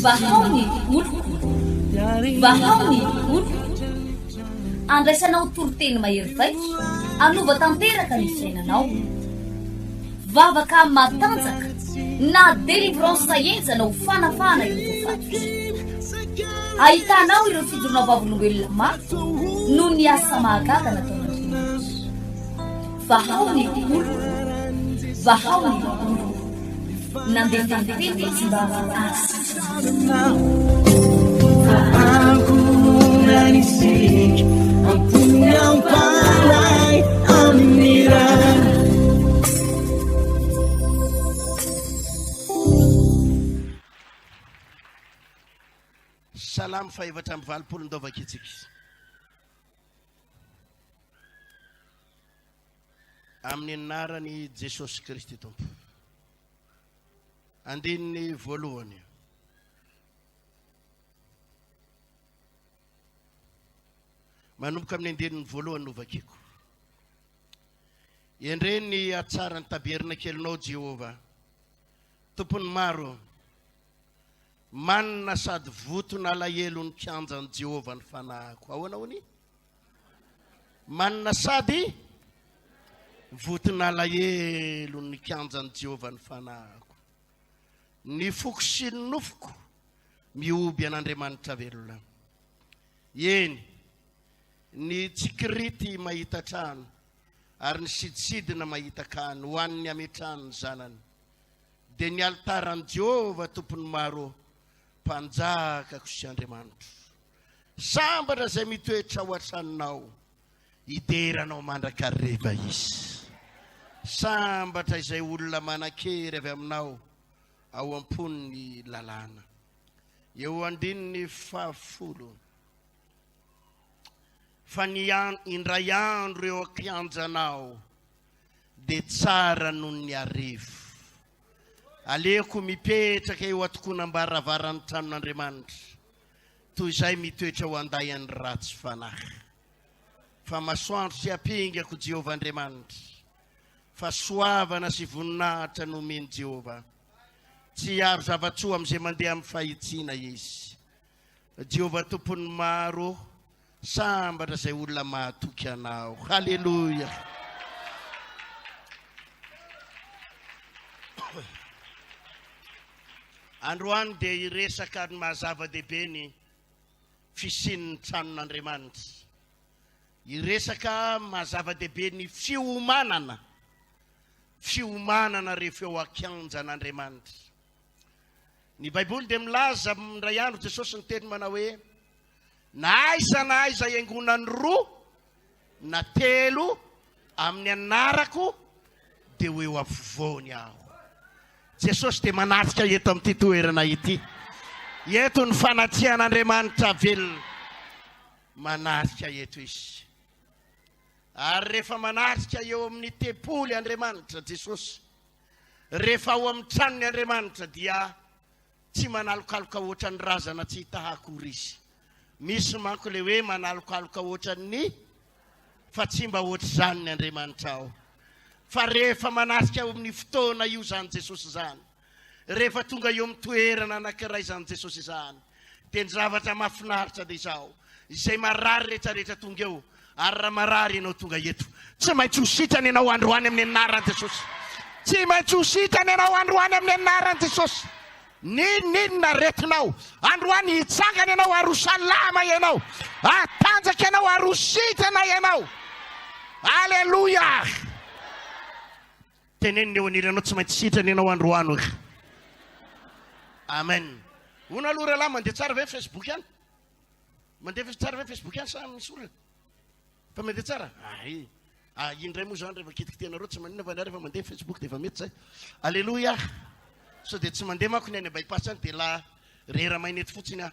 Vahao ny oloko, vahao ny oloko. Andraisanao toriteny mahery vaika, hanova tanteraka ny fiainanao. Vavaka matanjaka na délivrance henjana ho fanafahana ireo voafatotra. Ahitanao ireo fijoroana vavolombelona mafy noho ny asa mahagaga nataon'Andriamanitra. Vahao ny oloko, vahao ny oloko. Nandefa ny teny izy mba hahasitrana. Salamo fahefatra amby 80 ndao vakintsika. Amin'ny anaran'i Jesosy Kristy Tompo. Andininy voalohany. Manomboka amin'ny andininy voalohany no vakiko. Endrey ny hatsaran'ny tabernakelinao Jehovah, Tompon'ny maro. Manina sady voton'alahelo ny kianjan'i Jehovah ny fanahiko. Ahoana hono? Manina sady voton'alahelo ny kianjan'i Jehovah ny fanahiko. Ny foko sy ny nofoko mihoby an'Andriamanitra velona. Eny, ny tsikirity mahita trano ary ny sidisidina mahita kany ho an'ny hametrahany ny zanany. Dia ny alitaran'i Jehovah Tompon'ny maro, Mpanjakako sy Andriamanitro. Sambatra izay mitoetra ao an-tranonao, hidera anao mandrakariva izy. Sambatra izay olona manan-kery avy aminao ao am-pony ny lalàna. Eo andininy fahafolo. Fa ny indray andro eo an-kianjanao dia tsara noho ny arivo. Aleoko mipetraka eo an-tokonam-baravaran'ny tranon'Andriamanitra, toy izay mitoetra ho an-dahian'ny ratsy fanahy. Fa masoandro sy ampingako Jehovah Andriamanitra, fa soavana sy voninahitra no omen'i Jehovah. Tsy hiaro zava-tsoa amin'izay mandeha amin'ny fahitsiana izy. Jehovah Tompon'ny maro, sambatra izay olona mahatoky anao. Haleloia! Androany dia hiresaka ny maha zava-dehibe ny fisian'ny tranon'Andriamanitra. Hiresaka maha zava-dehibe ny fiomanana, fiomanana rehefa eo an-kianjan'Andriamanitra. Ny Baiboly dia milaza indray andro Jesosy niteny manao hoe na aiza na aiza iangonan'ny roa na telo amin'ny anarako dia ho eo afovoany aho. Jesosy dia manatrika eto amin'ity toerana ity. Eto ny fanatrehan'Andriamanitra velona. Manatrika eto izy. Ary rehefa manatrika eo amin'ny tempoly Andriamanitra Jesosy, rehefa ao amin'ny tranony Andriamanitra dia tsy manalokaloka ohatran'ny razana tsy hita akory izy. Misy manko le hoe manalokaloka ohatran'ny fa tsy mba ohatr'izany ny Andriamanitra ao. Fa rehefa manatrika ao amin'ny fotoana io izany Jesosy izany, rehefa tonga eo amin'ny toerana anankiray izany Jesosy izany, dia ny zavatra mahafinaritra dia izao, izay marary rehetra rehetra tonga eo, ary raha marary ianao tonga eto, tsy maintsy ho sitrana ianao androany amin'ny anaran'i Jesosy. Tsy maintsy ho sitrana ianao androany amin'ny anaran'i Jesosy. N'inon'inona aretinao, androany hitsangana ianao ary ho salama ianao. Hatanjaka ianao ary ho sitrana ianao. Aleloia! Tenenina eo anilanao tsy maintsy sitrana ianao androany hoe. Amen. Hono aloha rahalahy mandeha tsara ve Facebook any? Mandeha tsara ve Facebook any sa misy olana? Fa mandeha tsara? Ay. Ah, indray moa zany rehefa kitikitianareo tsy maninona fa ny ahy rehefa mandeha Facebook dia efa mety zay. Aleloia. Sao dia tsy mandeha manko ny any bypass any dia la rera maina eto fotsiny aho.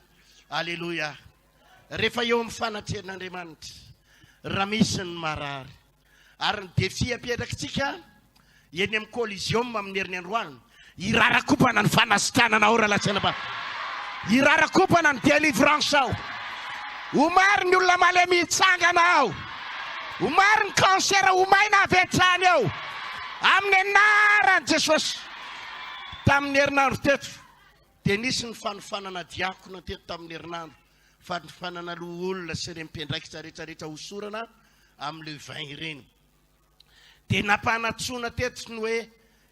Aleloia. Rehefa eo amin'ny fanatrehan'Andriamanitra, raha misy ny marary, Ary ny défi apetrakintsika eny amin'ny Coliseum amin'ny heriny androany, hirarakopana ny fanasitranana ao rahalahy sy anabavy. Hirarakopana ny délivrance ao. Ho maro ny olona malemy hitsangana ao. Ho maro ny cancer ho maina avy hatrany ao. Amin'ny anaran'i Jesosy. Tamin'ny herinandro teto dia nisy ny fanofanana diakona teto tamin'ny herinandro, fanofanana loholona sy ireny mpiandraikitra rehetrarehetra hosorana amin'ny le vin ireny. Dia nampanantsoina teto ny hoe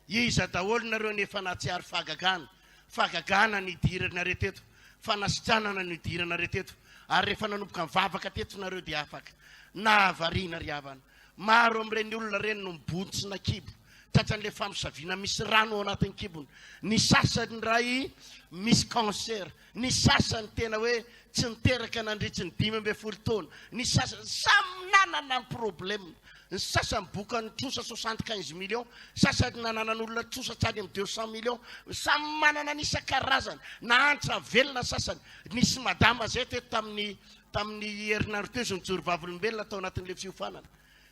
iza daholo nareo no efa nahatsiaro fahagagana, fahagagana nidiranareo teto, fanasitranana nidiranareo teto, ary rehefa nanomboka nivavaka teto nareo dia afaka. Nahavariana ry havana. Maro amin'ireny olona ireny no mibontsina kibo, tratran'ilay famosaviana misy rano ao anatin'ny kibony. Ny sasany indray misy cancer, ny sasany tena hoe tsy niteraka nandritry ny 15 taona, ny sasany samy nanana ny problème. Ny sasany bokan'ny trosa 75 millions, sasany nananan'olona trosa hatrany amin'ny 200 millions, samy manana ny isan-karazany, nahantra velona ny sasany. Nisy madama izay teto tamin'ny Tamin'ny herinandro teo izy nijoro vavolombelona tao anatin'ilay fiofanana.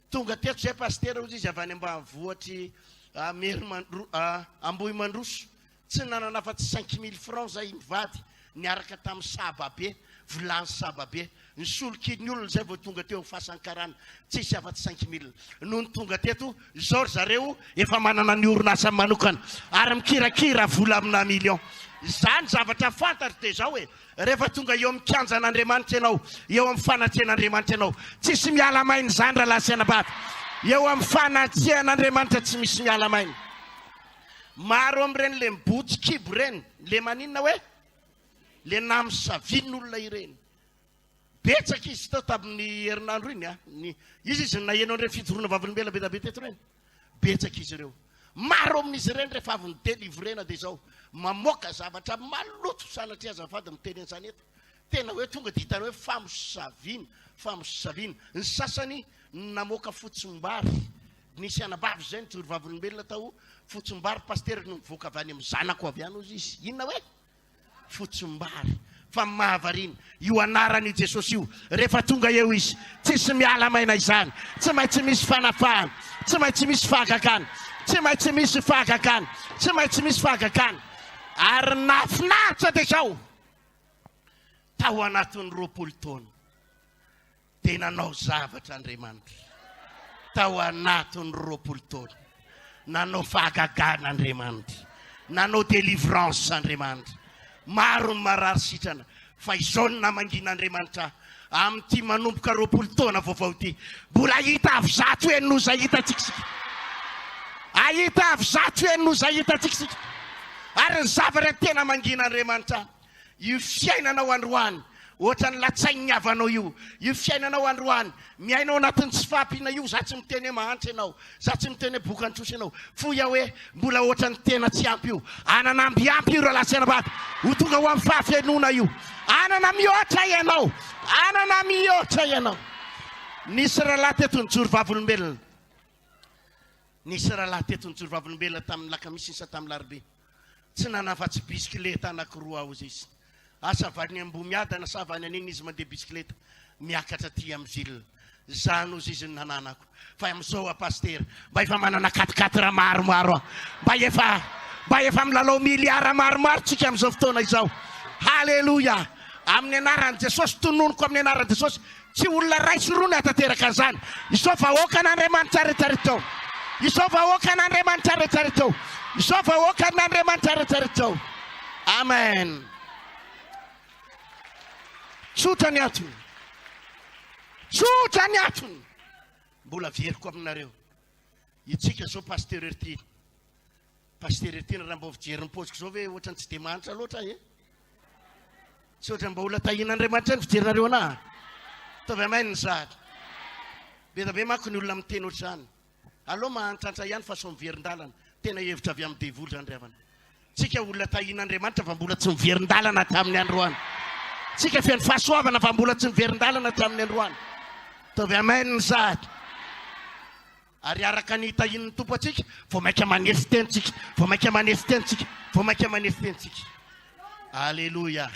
Tonga teto izay pasitera hozy izy avy any ambanivohitr'i Ambohimandroso. Tsy nanana afa-tsy 5000 francs izay mivady niaraka tamin'ny saba be, vilany saba be. Nisoloky ny olona izay vao tonga teo amin'ny fasan'ny karana. Tsisy afa-tsy 5000. Nony tonga teto, izao ry zareo efa manana ny orinasa manokana ary mikirakira vola amina millions. Izany zavatra fantatro dia izao e, Rehefa tonga eo amin'ny kianjan'Andriamanitra ianao, eo amin'ny fanatrehan'Andriamanitra ianao, tsisy miala maina izany rahalahy sy anabavy. Eo amin'ny fanatrehan'Andriamanitra tsy misy miala maina. Maro amin'ireny le mibotsy kibo ireny, le maninona hoe? Le namosavian'olona ireny. Betsaka izy tao tamin'ny herinandro iny. Ny, izy izy naheno an'ireny fijoroana vavolombelona be dia be teto ireny. Betsaka izy ireo. Maro amin'izy ireny rehefa avy ni-delivrena dia izao, mamoaka zavatra maloto, sanatria azafady miteny an'izany eto, tena hoe tonga dia hitanao hoe famosaviana, famosaviana. Ny sasany namoaka fotsimbary, nisy anabavy izay nijoro vavolombelona tao, fotsimbary pasitera no nivoaka avy any amin'ny zanako avy any hozy izy. Inona hoe? Fotsimbary. Fa mahavariana, io anaran'io Jesosy io, rehefa tonga eo Izy, tsisy miala maina izany. Tsy maintsy misy fanafahana, tsy maintsy misy fahagagana, tsy maintsy misy fahagagana, tsy maintsy misy fahagagana. Ary nahafinaritra dia izao, tao anatin'ny 20 taona, Dia nanao zavatra Andriamanitra tao anatin'ny 20 taona. Nanao fahagagana Andriamanitra. Nanao délivrance Andriamanitra. Maro ny marary sitrana. Fa izao no namangian'Andriamanitra ahy. Amin'ity manomboka 20 taona vaovao ity. Mbola hahita avy zato heny noho izay hitantsika isika. Hahita avy zato heny noho izay hitantsika isika. Ary ny zavatra tena mangian'Andriamanitra ahy. Io fiainanao androany, ohatran'ny latsain'ny havanao io, io fiainanao androany, miaina ao anatin'ny tsy fahampiana io, za tsy miteny hoe mahantra ianao, za tsy miteny hoe bokan-trosa ianao, fohy aho hoe mbola ohatran'ny tena tsy ampy io, anana amby ampy io rahalahy sy anabavy, ho tonga ho amin'ny fahafenoana io, anana mihoatra ianao, anana mihoatra ianao. Nisy rahalahy teto nijoro vavolombelona, nisy rahalahy teto nijoro vavolombelona tamin'ny lakamisy sa tamin'ny larobia. Tsy nanana afa-tsy bisikileta anankiroa aho izy. Asa avy any Ambohimiadana sa avy any an'inona izy mandeha bisikileta miakatra aty amin'ny ville. Izany hozy izy no nananako. Fa amin'izao aho pasitera, mba efa manana quatre quatre maromaro aho. Mba efa mba efa milalao miliara maromaro tsika amin'izao fotoana izao. Haleloia! Amin'ny anaran'i Jesosy, tononiko amin'ny anaran'i Jesosy, Tsy olona iray sy roa ny hahatanteraka an'izany. Izao vahoakan'Andriamanitra rehetra rehetra ao. Izao vahoakan'Andriamanitra rehetra rehetra ao. Izao vahoakan'Andriamanitra rehetra rehetra ao. Amen. Tsotra ny antony. Tsotra ny antony. Mbola averiko aminareo. Itsika izao Pasteur Heritiana. Pasitera Etienne raha mba fijery ny paoziko zao ve ohatrany tsy dia mahantra loatra e? Tsy ohatrany mba olona tahian'Andriamanitra ny fijerinareo anah? Ataovy amen zany. Be dia be manko ny olona miteny ohatr'izany. Aleo mahantrantra ihany fa sao miverin-dalana. Tena hevitra avy amin'ny devoly izany ry havana. Tsika olona tahian'Andriamanitra fa mbola tsy miverin-dalana hatramin'ny androany. Tsika feno fahasoavana fa mbola tsy miverin-dalana hatramin'ny androany. Ataovy amen zany. Ary araka ny hitahian'ny Tompo antsika, vao mainka manefy tena isika, vao mainka manefy tena isika, vao mainka manefy tena isika. Aleloia.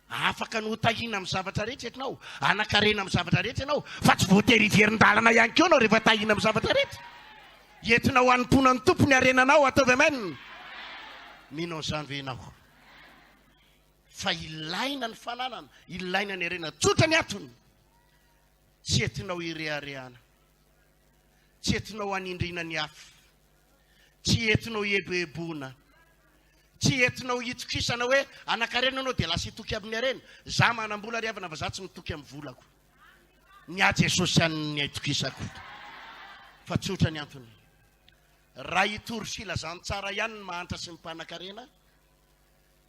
Afaka ny hotahiana amin'ny zavatra rehetra ianao, hanan-karena amin'ny zavatra rehetra ianao, fa tsy voatery hiverin-dalana ihany koa ianao rehefa tahiana amin'ny zavatra rehetra. Entinao hanompoana ny Tompo ny harenanao, ataovy amen. Mino an'izany ve ianao? Fa ilaina ny fananana, ilaina ny harena. Tsotra ny antony. Tsy entinao hireharehana. Tsy entinao hanindriana ny hafa. Tsy entinao hieboeboana. Tsy entinao hitokisana hoe anankarena ianao dia lasa hitoky amin'ny harena. Za manam-bola ry havana fa za tsy mitoky amin'ny volako. Ny ahy Jesosy ihany ny itokisako. Fa tsotra ny antony. Raha hitory filazantsara ihany ny mahantra sy ny mpanakarena,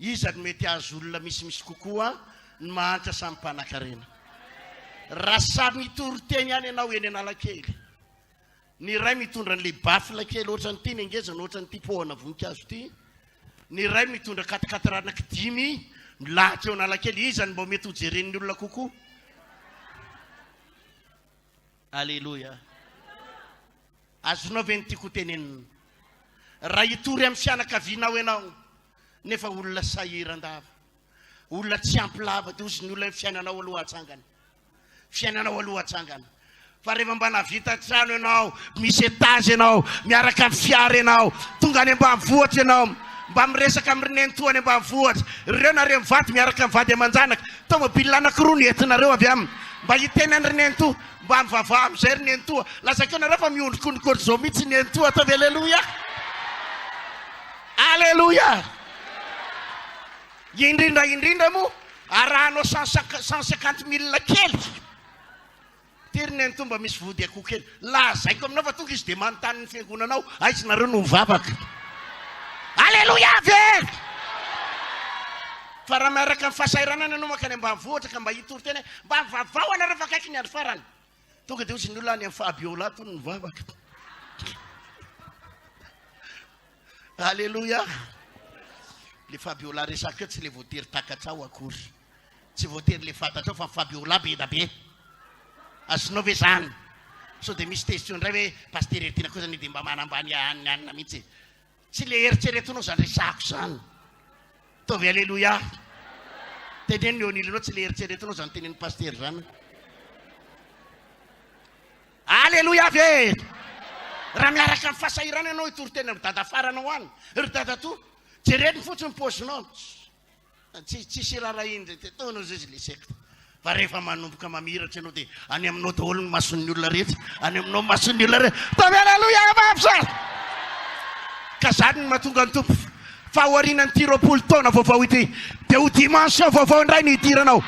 iza no mety hahazo olona misimisy kokoa, ny mahantra sa ny mpanakarena? Raha samy hitory teny ihany ianao eny Analakely, Ny iray mitondra an'ilay baffle kely ohatran'ity ny ngezany ohatran'ity pohana voninkazo ity, ny iray mitondra quat-quatre anaky dimy milahatra eo Analakely, iza no mba mety ho jeren'ny olona kokoa? Aleloia. Azonao ve ny tiako ho tenenina? Raha hitory amin'ny fianakavianao ianao nefa olona sahiran-dava, olona tsy ampy lava dia hozy ny olona ny fiainanao aloha hatsangana. Fiainanao aloha atsangana. Fa rehefa mba nahavita trano ianao, misy étage ianao, miaraka amin'ny fiara ianao, tonga any ambanivohitra ianao, mba miresaka amin'ny ry nenitoa any ambanivohitra, ireo nareo mivady miaraka amin'ny vady aman-janaka, tomobile anankiroa no entinareo avy aminy, mba hiteny an'i ry nenitoa, mba mivavaha amin'izay ry nenitoa, lazaiko anareo fa miondrikondrika ohatr'izao mihitsy ny nenitoa, ataovy aleloia! Aleloia! Indrindra indrindra moa arahanao 150 mille kely. Ty ry nenitoa mba misy vody akoho kely. Lazaiko aminao fa tonga izy dia manontany ny fiangonanao, aiza nareo no mivavaka. Aleloia ve? Fa raha miaraka amin'ny fahasahiranana ianao mankany ambanivohitra ka mba hitory teny hoe mba mivavaho ianareo fa akaiky ny andro farany. Tonga dia hozy ny olona any amin'ny Fabiola tony mivavaka. Aleloia! Le Fabiola resako eo tsy le voatery takatrao akory. Tsy voatery le fantatrao fa Fabiola be da be. Azonao ve zany? Sao dia misy tezitra eo indray hoe Pasteur Heritiana kosa anie dia mba manambany an'i anona mihitsy e. Tsy le eritreretinao zany resako zany. Ataovy Aleloia. Teneno ny eo anilanao tsy le eritreretinao zany tenenin'i Pasteur zany. Aleloia ve! Raha miaraka amin'ny fahasahiranana ianao hitory teny amin'ny dadafaranao any, ry dadatoa, jereny fotsiny ny paozinao. Tsy tsisy iraharahiany izay te taona izay izy le sekta. Fa rehefa manomboka mamiratra ianao dia any aminao daholo ny mason'ny olona rehetra, any aminao ny mason'ny olona rehetra. Ataovy aleloia mafy zany! Ka zany no mahatonga ny Tompo Fa aorianan'ity 20 taona vaovao ity dia ho dimension vaovao indray no hidiranao.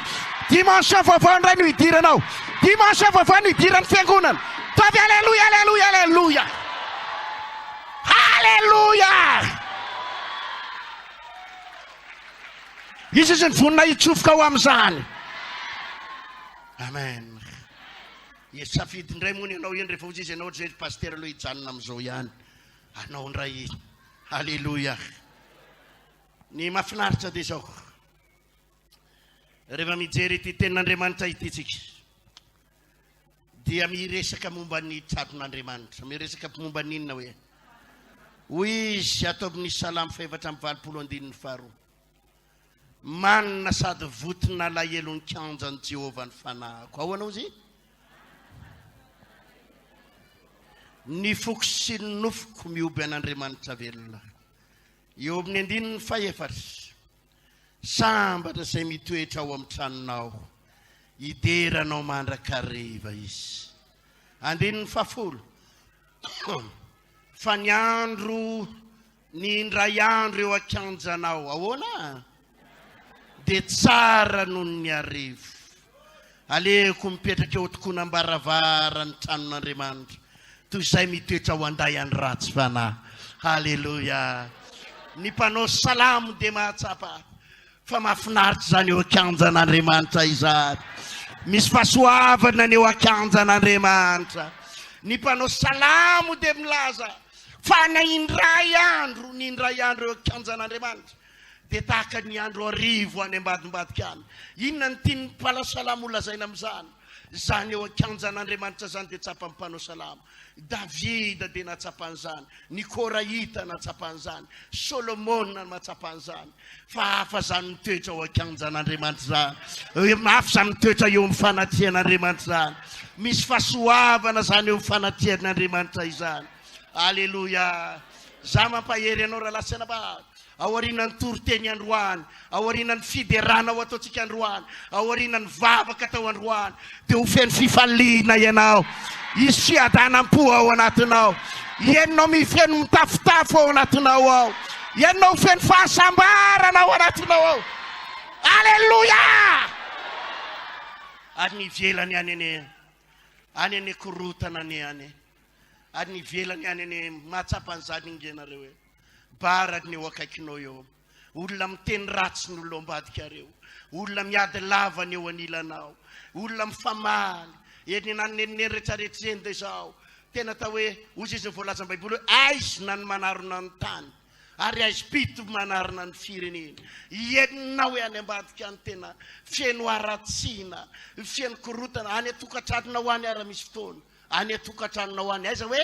Dimension vaovao indray no hidiranao. Dimension vaovao no hidiran'ny fiangonana. Ataovy aleloia, aleloia, aleloia. Aleloia! Izy izy ny vonona hitsofoka ho amin'izany. Amen. Safidy indray moa ny anao iny rehefa hozy izy ianao ohatra hoe pasitera aloha hijanona amin'izao ihany. Anao indray Aleloia. Ny mahafinaritra dia izao. Rehefa mijery ity tenin'Andriamanitra ity tsika dia miresaka momba ny tranon'Andriamanitra. Miresaka momba ny inona hoe? Hoy izy ato amin'ny Salamo faha-84 andininy faharoa. Manina sady voton'alahelo ny kianjan'i Jehovah ny fanahiko. Ahoana hozy? Ny foko sy ny nofoko mihoby an'Andriamanitra velona. Eo amin'ny andininy fahefatra. Sambatra izay mitoetra ao amin'ny tranonao, hidera anao mandrakariva izy. Andininy fahafolo. Fa ny andro Ny indray andro eo an-kianjanao, ahoana? Dia tsara noho ny arivo. Aleoko mipetraka eo an-tokonam-baravaran'ny tranon'Andriamanitra, toy izay mitoetra ao an-daian'ny ratsy fanahy. Haleloia! Ny mpanao salamo dia mahatsapa fa mahafinaritra izany eo an-kianjan'Andriamanitra izany. Misy fahasoavana ny eo an-kianjan'Andriamanitra. Ny mpanao salamo dia milaza Fa na indray andro, ny indray andro eo an-kianjan'Andriamanitra dia tahaka ny andro arivo any ambadimbadika any. Inona no tian'ny mpanao salamo holazaina amin'izany? Izany eo an-kianjan'Andriamanitra izany dia tsapan'ny mpanao salamo. Davida dia nahatsapa an'izany, ny Korahita nahatsapa an'izany, Solomona mahatsapa an'izany. Fa hafa izany mitoetra ao an-kianjan'Andriamanitra izany. Hafa izany mitoetra eo amin'ny fanatrehan'Andriamanitra izany. Misy fahasoavana izany eo amin'ny fanatrehan'Andriamanitra izany. Aleloia. Za mampahery anao rahalahy sy anabavy, aorianan'ny toriteny androany, aorianan'ny fiderana ho ataontsika androany, aorianan'ny vavaka atao androany, dia ho feno fifaliana ianao, hisy fiadanam-po ao anatinao, ianao mifeno mitafotafo ao anatinao ao, ianao feno fahasambarana ao anatinao ao. Aleloia! Ary ny ivelany any anie, any anie korotana anie any. Any ivelany any anie mahatsapa an'izany inge ianareo e. Barany ny eo akaikinao eo. Olona miteny ratsy ny olona ao ambadikareo. Olona miady lava ny eo anilanao. Olona mifamaly. Eny naneneneny retraretra eny dia izao. Tena atao hoe, hozy izy ny voalazan'ny Baiboly hoe aizina ny manarona ny tany. Ary aizim-pito manarona ny firenena. Henonao hoe any ambadika any tena feno haratsiana, feno korotana, any an-tokantranonao any ara misy fotoana. Any an-tokantranonao any aiza hoe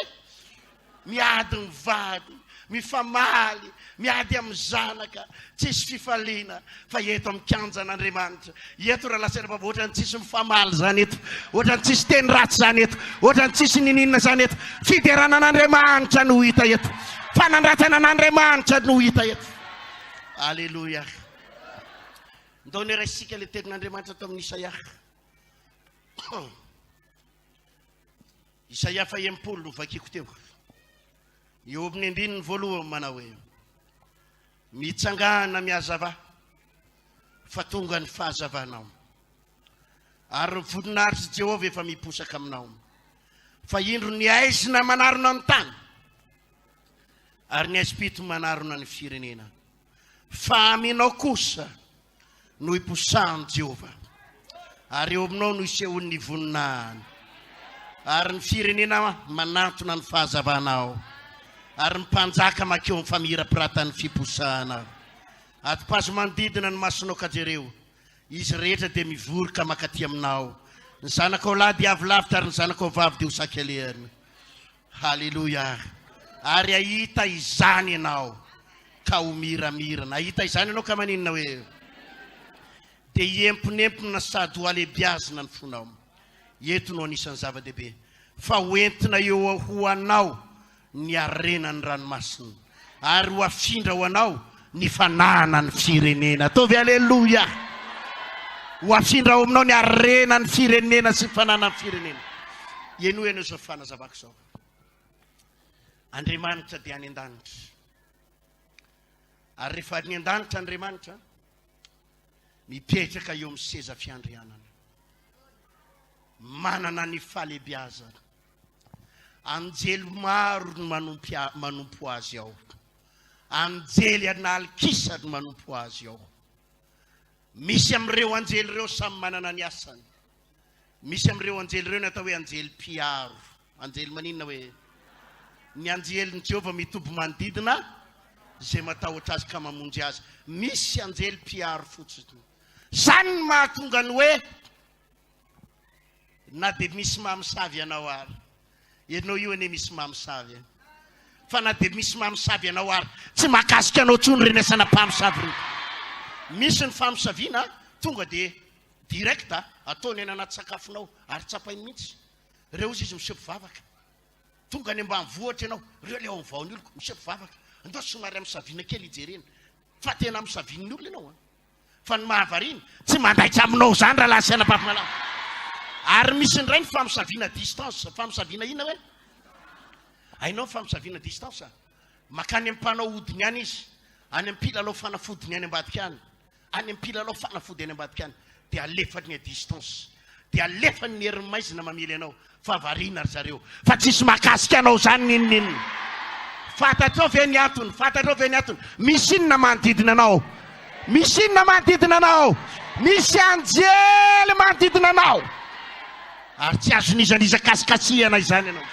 miady ny vady, mifamaly, miady amin'ny zanaka, tsisy fifaliana fa eto amin'ny kianjan'Andriamanitra. Eto raha lazaina fa ohatran'ny tsisy mifamaly izany eto, ohatran'ny tsisy teny ratsy izany eto, ohatran'ny tsisy nininona izany eto. Fiderana an'Andriamanitra no hita eto. Fanandratana an'Andriamanitra no hita eto. Aleloia. Ndao ny raisika ilay tenin'Andriamanitra tao amin'ny Isaia. Isaia faha-60 no vakiko teo. Eo amin'ny andininy voalohany manao hoe, Mitsangàna mihazava, fa tonga ny fahazavanao, ary ny voninahitr'i Jehovah efa miposaka aminao. Fa indro ny haizina manarona ny tany, ary ny haizim-pito manarona ny firenena. Fa aminao kosa no iposahan'i Jehovah, ary eo aminao no isehoan'ny voninahiny. Ary ny firenena manantona ny fahazavanao, ary ny mpanjaka mankeo amin'ny famirapiratan'ny fiposahanao. Atipazo manodidina ny masonao ka jereo, izy rehetra dia mivory ka mankaty aminao. Ny zanakao lahy dia avy lavitra, ary ny zanakao vavy dia ho sakelehana. Haleloia! Ary hahita izany ianao ka ho miramirana. Hahita izany ianao ka maninona hoe? Dia hiemponempona sady ho alebiazina ny fonao. Eto no anisan'ny zava-dehibe. Fa ho entina eo ho anao ny harenan'ny ranomasina, ary ho afindra ho anao ny fanahana ny firenena. Ataovy aleloia! Ho afindra ao aminao ny harena ny firenena sy ny fananan'ny firenena. Henoy ianao izao fanazavako izao. Andriamanitra dia any an-danitra. Ary rehefa any an-danitra Andriamanitra, mipetraka eo amin'ny seza fiandrianana. Manana ny fahalebiazana. Anjely maro no manompo azy ao. Anjely an'alikisa no manompo azy ao. Misy amin'ireo anjely ireo samy manana ny asany. Misy amin'ireo anjely ireo ny atao hoe anjely mpiaro. Anjely maninona hoe? Ny anjelin'i Jehovah mitoby manodidina izay matahotra azy ka mamonjy azy. Misy anjely mpiaro fotsiny. Izany no mahatonga ny hoe Na dia misy mamosavy anao ary. Ianao io anie misy mamosavy e. Fa na dia misy mamosavy anao ary, tsy mahakasika anao intsony ireny asana mpamosavy ireny. Misy ny famosaviana tonga dia direct ataony any anaty sakafonao ary tsapainy mihitsy. Ireo ozy izy miseho mpivavaka. Tonga any ambanivohitra ianao, ireo ilay ao amin'ny vaon'ny oloko, miseho mpivavaka. Andao somary amosaviana kely hijerena. Fa tena amosavian'ny olona ianao an. Fa ny mahavariana, tsy mandaitra aminao izany rahalahy sy anabavy malala. Ary misy indray ny famosaviana distance. Famosaviana inona hoe? Hainao ny famosaviana distance? Makany amin'ny mpanao odiny any izy, any amin'ny mpilalao fanafodiny any ambadika any, any amin'ny mpilalao fanafody any ambadika any, dia alefany à distance. Dia alefany ny herin'ny maizina mamely anao. Fa variana ry zareo fa tsisy mahakasika anao zany n'inon'inona. Fantatrao ve ny antony? Fantatrao ve ny antony? Misy inona manodidina anao? Misy inona manodidina anao? Misy anjely manodidina anao. Ary tsy azon'iza n'iza kasikasihana izany ianao.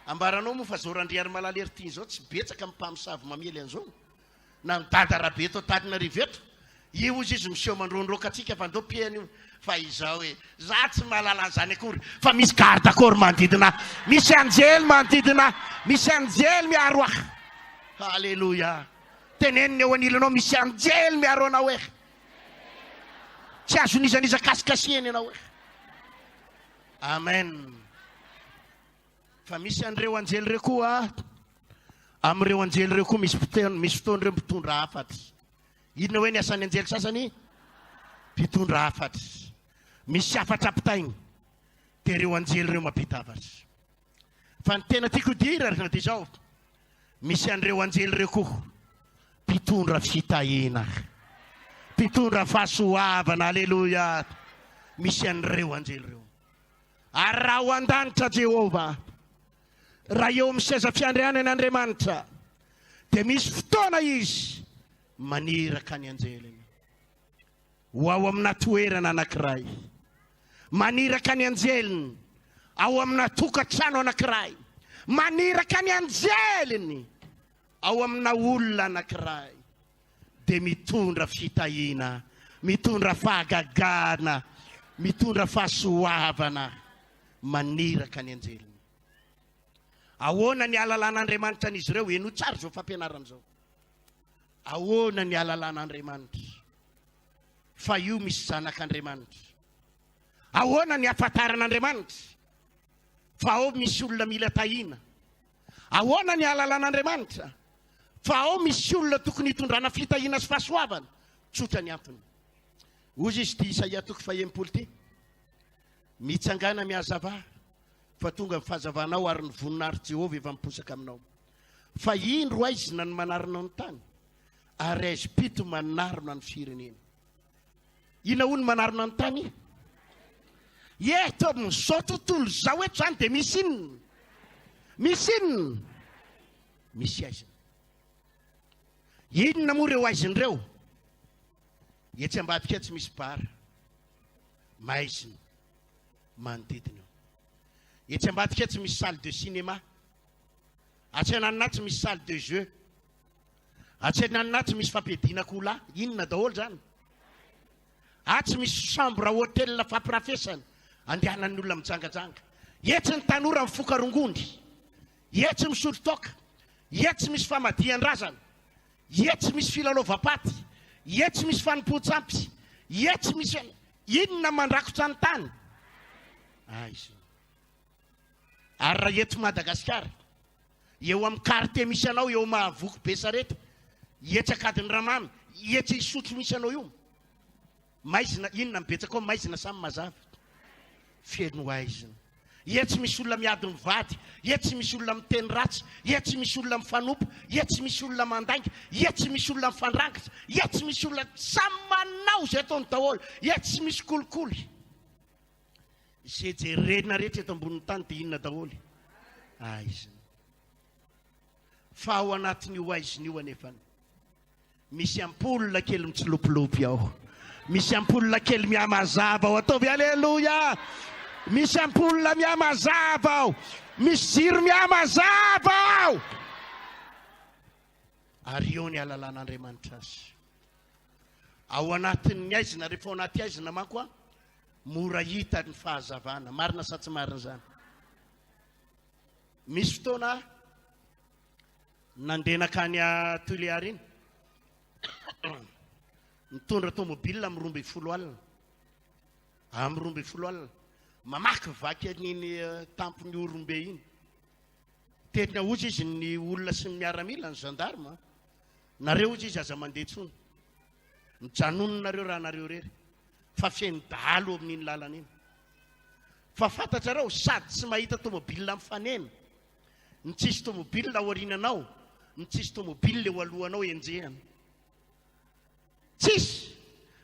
Ambaranao moa fa zao Randriarimalala Heritiana izao tsy betsaka ny mpamosavy mamely an'izao. Na ny dada rabe eto Antananarivo eto, io ozy izy miseho mandroandroaka antsika fa ndao pihana io fa izao e, za tsy mahalala an'izany akory fa misy garde corps manodidina ahy, misy anjely manodidina ahy, misy anjely miaro ahy. Haleloia. Teneno ny eo anilanao misy anjely miaro anao e. Tsy azon'iza n'iza kasikasihana ianao e. Amen. Fa misy an'ireo anjely ireo koa. Amin'ireo anjely ireo koa misy fotoana, misy fotoana ireo mpitondra hafatra. Inona hoe ny asan'ny anjely sasany? Mpitondra hafatra. Misy hafatra ampitainy, dia ireo anjely ireo mampita hafatra. Fa ny tena tiako hidirana dia izao, misy an'ireo anjely ireo koa mpitondra fitahiana, mpitondra fahasoavana, aleloia. Misy an'ireo anjely ireo. Ary raha ao an-danitra Jehovah, raha eo amin'ny seza fiandrianany Andriamanitra, dia misy fotoana Izy maniraka ny anjeliny ho ao amina toerana anankiray, maniraka ny anjeliny ao amina tokantrano anankiray, maniraka ny anjeliny ao amina olona anankiray, dia mitondra fitahiana, mitondra fahagagana, mitondra fahasoavana, maniraka ny anjeliny. Ahoana ny halalan'Andriamanitra an'izy ireo? Henoy tsara izao fampianarana izao. Ahoana ny halalan'Andriamanitra fa io misy zanak'Andriamanitra? Ahoana ny hahafantaran'Andriamanitra fa ao misy olona mila tahiana? Ahoana ny halalan'Andriamanitra fa ao misy olona tokony hitondrana fitahiana sy fahasoavana? Tsotra ny antony. Hoy izy ity Isaia toko faha-60 ity, Mitsangàna mihazava, fa tonga ny fahazavanao ary ny voninahitr'i Jehovah efa miposaka aminao. Fa indro haizina ny manarona ny tany, ary haizim-pito manarona ny firenena. Inona hono manarona ny tany? Eto amin'izao tontolo izao eto izany dia misy inona? Misy inona? Misy haizina. Inona moa ireo haizina ireo? Etsy ambadika etsy misy bar. Maizina manodidina eo. Etsy ambadika etsy misy salle de cinéma. Atsy ananona atsy misy salle de jeu. Atsy ananona atsy misy fampiadiana akoholahy. Inona daholo izany? Atsy misy chambre hôtel fampirafesana andehanan'ny olona mijangajanga. Etsy ny tanora mifoka rongony. Etsy misotro toaka. Etsy misy famadihan-drazana. Etsy misy filalaovam-paty. Etsy misy fanompoan-tsampy. Etsy misy inona mandrakotra ny tany? Aizina. Ary raha eto Madagasikara, eo amin'ny quartier misy anao, eo Mahavoky Besarety, etsy Ankadin'ny etsy Isotry misy anao io, maizina, inona ny betsaka ao, maizina samy mazava? Feno aizina. Etsy misy olona miady mivady, etsy misy olona miteny ratsy, etsy misy olona mifanompo, etsy misy olona mandainga, etsy misy olona mifandrangitra, etsy misy olona samy manao izay ataony daholo, etsy misy kolikoly. Izay jerena rehetra eto ambonin'ny tany dia inona daholo? Aizina. Fa ao anatin'io aizina io anefa misy ampoule kely mitsilopilopy ao. Misy ampoule kely mihamazava ao. Ataovy aleloia! Misy ampoule mihamazava ao. Misy jiro mihamazava ao. Ary eo ny halalan'Andriamanitra azy. Ao anatin'ny aizina, rehefa ao anaty aizina manko a, mora hita ny fahazavana. Marina sa tsy marina izany? Misy fotoana aho nandeha nankany Tuléar iny, nitondra tomobile amin'ny 12 alina, amin'ny 12 alina, mamakivaky an'iny eh, tampon'ny Orombe iny. Tena hozy izy ny olona sy ny miaramila, ny gendarme. Nareo hozy izy aza mandeha intsony. Mijanona nareo raha nareo irery. Fa feno dahalo amin'iny lalana iny. Fa fantatrareo, sady tsy mahita tomobile mifanena, ny tsisy tomobile aoriananao, ny tsisy tomobile eo alohanao enjehana. Tsisy!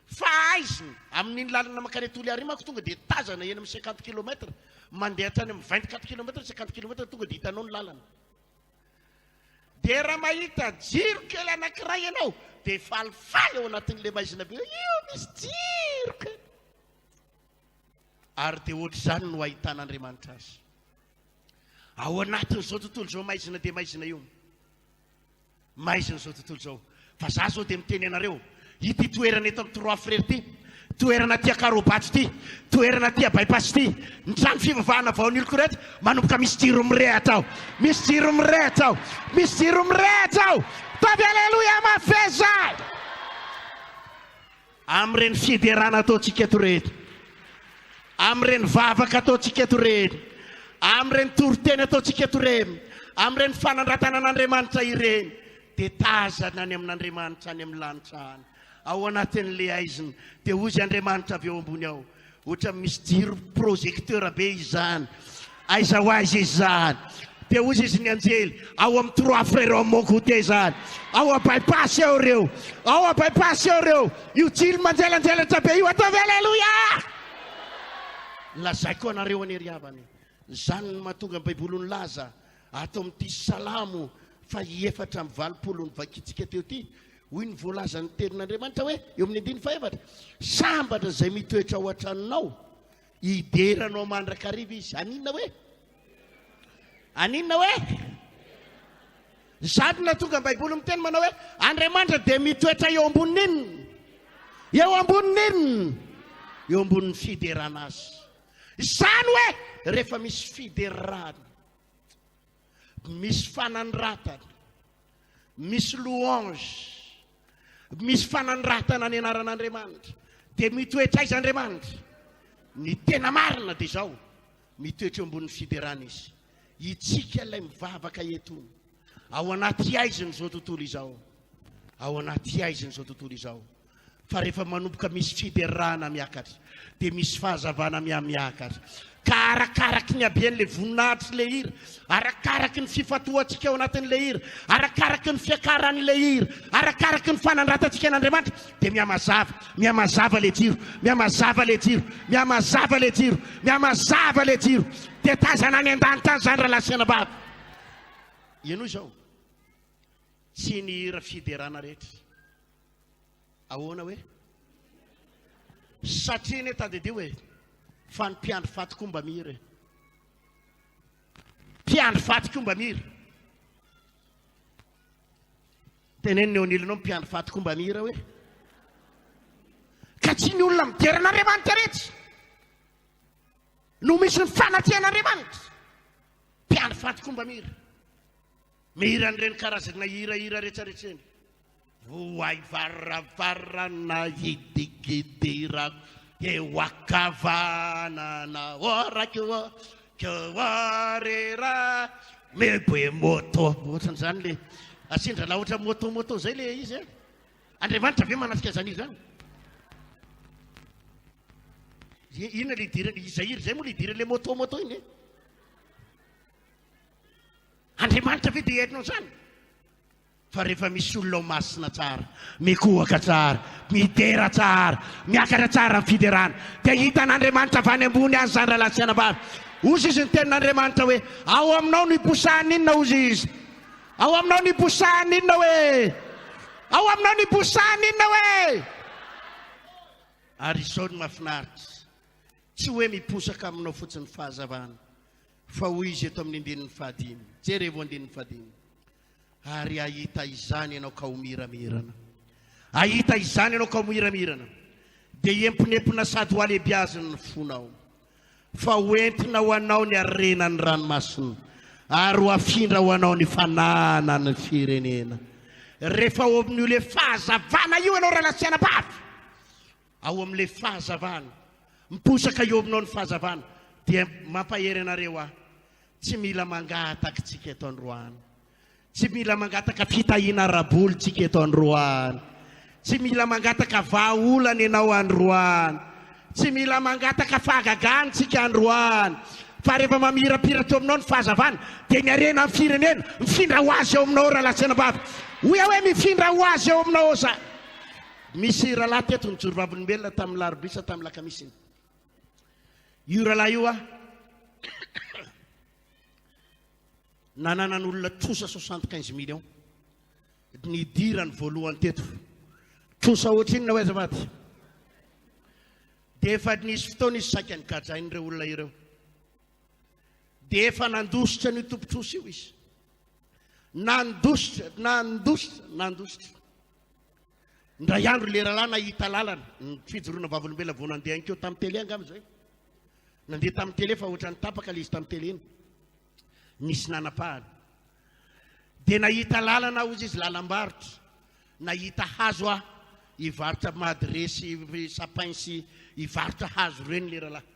Fa aizina, amin'iny lalana mankany Toliara iny manko tonga dia tazana eny amin'ny 50 kilomètre, mandeha hatrany amin'ny 24 kilomètre, 50 kilomètre tonga dia hitanao ny lalana. Dia raha mahita jiro kely anankiray ianao, dia falifaly ao anatin'ilay maizina be hoe io misy jiro kely. Ary dia ohatr'izany no ahitan'Andriamanitra azy. Ao anatin'izao tontolo izao maizina dia maizina io. Maizina izao tontolo izao. Fa za zao dia miteny anareo, ity toerana eto amin'ny Trois Frères ity, toerana aty Akarobato ity, toerana aty Bypass ity, ny trano fivavahana vao Nilkorety, manomboka misy jiro mirehatra ao. Misy jiro mirehatra ao. Misy jiro mirehatra ao. Ataovy aleloia mafeza! Amin'ireny fiderana ataontsika eto ireny, amin'ireny vavaka ataontsika eto ireny, amin'ireny toriteny ataontsika eto ireny, Amin'ireny fanandratana an'Andriamanitra ireny, dia tazana any amin'Andriamanitra any amin'ny lanitra any. Ao anatin'ilay haizina, dia hozy Andriamanitra avy eo ambony ao. Ohatran'ny misy jiro projecteur be izany. Aiza ho aiza izany? Dia hozy izy ny anjely, ao amin'ny Trois Frères ao Mont-Goûter izany. Ao a Bypass eo ireo. Ao a Bypass eo ireo. Io jiro manjelanjelatra be io, ataovy Alléluia! Lazaiko anareo anie ry havana e, izany no mahatonga ny Baiboly nilaza ato amin'ity Salamo faha-84 novakintsika teo ity, Hoy ny voalazan'ny tenin'Andriamanitra hoe, eo amin'ny andininy fahefatra, Sambatra izay mitoetra ao an-tranonao, hidera anao mandrakariva izy. Haninona hoe? Haninona hoe? Izany no nahatonga ny Baiboly miteny manao hoe, Andriamanitra dia mitoetra eo ambonin'inona? Eo ambonin'inona? Eo ambonin'ny fiderana azy. Izany hoe, rehefa misy fiderana, misy fanandratana, misy louange, misy fanandratana ny anaran'Andriamanitra, dia mitoetra aiza Andriamanitra? Ny tena marina dia izao, mitoetra eo ambonin'ny fiderana Izy. Itsika ilay mivavaka etony, ao anaty haizina izao tontolo izao, ao anaty haizina izao tontolo izao. Fa rehefa manomboka misy fiderana miakatra, dia misy fahazavana mihamiakatra. Ka arakaraky ny haben'ilay voninahitr'ilay hira, arakaraky ny fifantohantsika ao anatin'ilay hira, arakaraky ny fiakaran'ilay hira, arakaraky ny fanandratantsika an'Andriamanitra, dia mihamazava, mihamazava ilay jiro, mihamazava ilay jiro, mihamazava ilay jiro, mihamazava ilay jiro. Dia tazana any an-danitra any izany rahalahy sy anabavy. Henoy izao, tsy ny hira fiderana rehetra. Ahoana hoe? Satria anie tadidio e, fa ny mpiandry faty koa mba mihira e. Mpiandry faty koa mba mihira. Tenenina eo anilanao mpiandry faty koa mba mihira hoe. Ka tsy ny olona midera an'Andriamanitra retsy no misy ny fanatrehan'Andriamanitra. Mpiandry faty koa mba mihira. Mihira an'ireny karazana hirahira rehetrarehetra ireny. Voay varavarana hidikidirako eo ankavanana orako koarera meboe moto. Ohatran'izany le asindra la ohatra moto moto zay le izy e. Andriamanitra ve manatrika izany hira izany? Inona le idirany izay hira izay moa le idiran'le moto moto iny e? Andriamanitra ve dia hihaino an'izany? Fa rehefa misy olona ao masina tsara, mikohaka tsara, midera tsara, miakatra tsara ny fiderana, dia hitan'Andriamanitra avy any ambony any izany rahalahy sy anabavy. Hozy izy ny tenin'Andriamanitra hoe, ao aminao no hiposahany inona hozy izy? Ao aminao no hiposahany inona hoe? Ao aminao no hiposahany inona hoe? Ary izao no mahafinaritra, tsy hoe miposaka aminao fotsiny fahazavana, fa hoy izy eto amin'ny andininy fahadimy. Jerevo andininy fahadimy. Ary hahita izany ianao ka ho miramirana. Hahita izany ianao ka ho miramirana. Dia hiemponempona sady ho halehibiaziny ny fonao. Fa ho entina ho anao ny harenan'ny ranomasina, ary ho afindra ho anao ny fananan'ny firenena. Rehefa ao amin'io le fahazavana io ianao rahalahy sy anabavy, ao amin'ilay fahazavana, miposaka eo aminao ny fahazavana, dia mampahery anareo aho, tsy mila mangataka tsika eto androany, tsy mila mangataka fitahiana ara-bola tsika eto androany, tsy mila mangataka vahaolana ianao androany, tsy mila mangataka fahagagana tsika androany, fa rehefa mamirapiratra eo aminao ny fahazavana, dia ny harena amin'ny firenena mifindra ho azy eo aminao rahalahy sy anabavy. Hoy aho hoe mifindra ho azy eo aminao za. Misy rahalahy teto nijoro vavolombelona tamin'ny larobia sa tamin'ny lakamisy iny. Io rahalahy io a nananan'olona trosa 75 millions nidirany voalohany teto. Trosa ohatrinona hoe azafady? Dia efa nisy fotoana izy saika nigadrain'ireo olona ireo. Dia efa nandositra an'io tompon-trosa io izy. Nandositra, nandositra, nandositra. Indray andro ilay rahalahy nahita lalana, ny fijoroana vavolombelona vao nandeha hankeo tamin'ny télé angamba izay. Nandeha tamin'ny télé fa ohatran'ny tapaka ilay izy tamin'ny télé iny. Nisy nanapahana. Dia nahita lalana aho izy, lalam-barotra. Nahita hazo aho, hivarotra madre sy sapin sy hivarotra hazo ireny ilay rahalahy.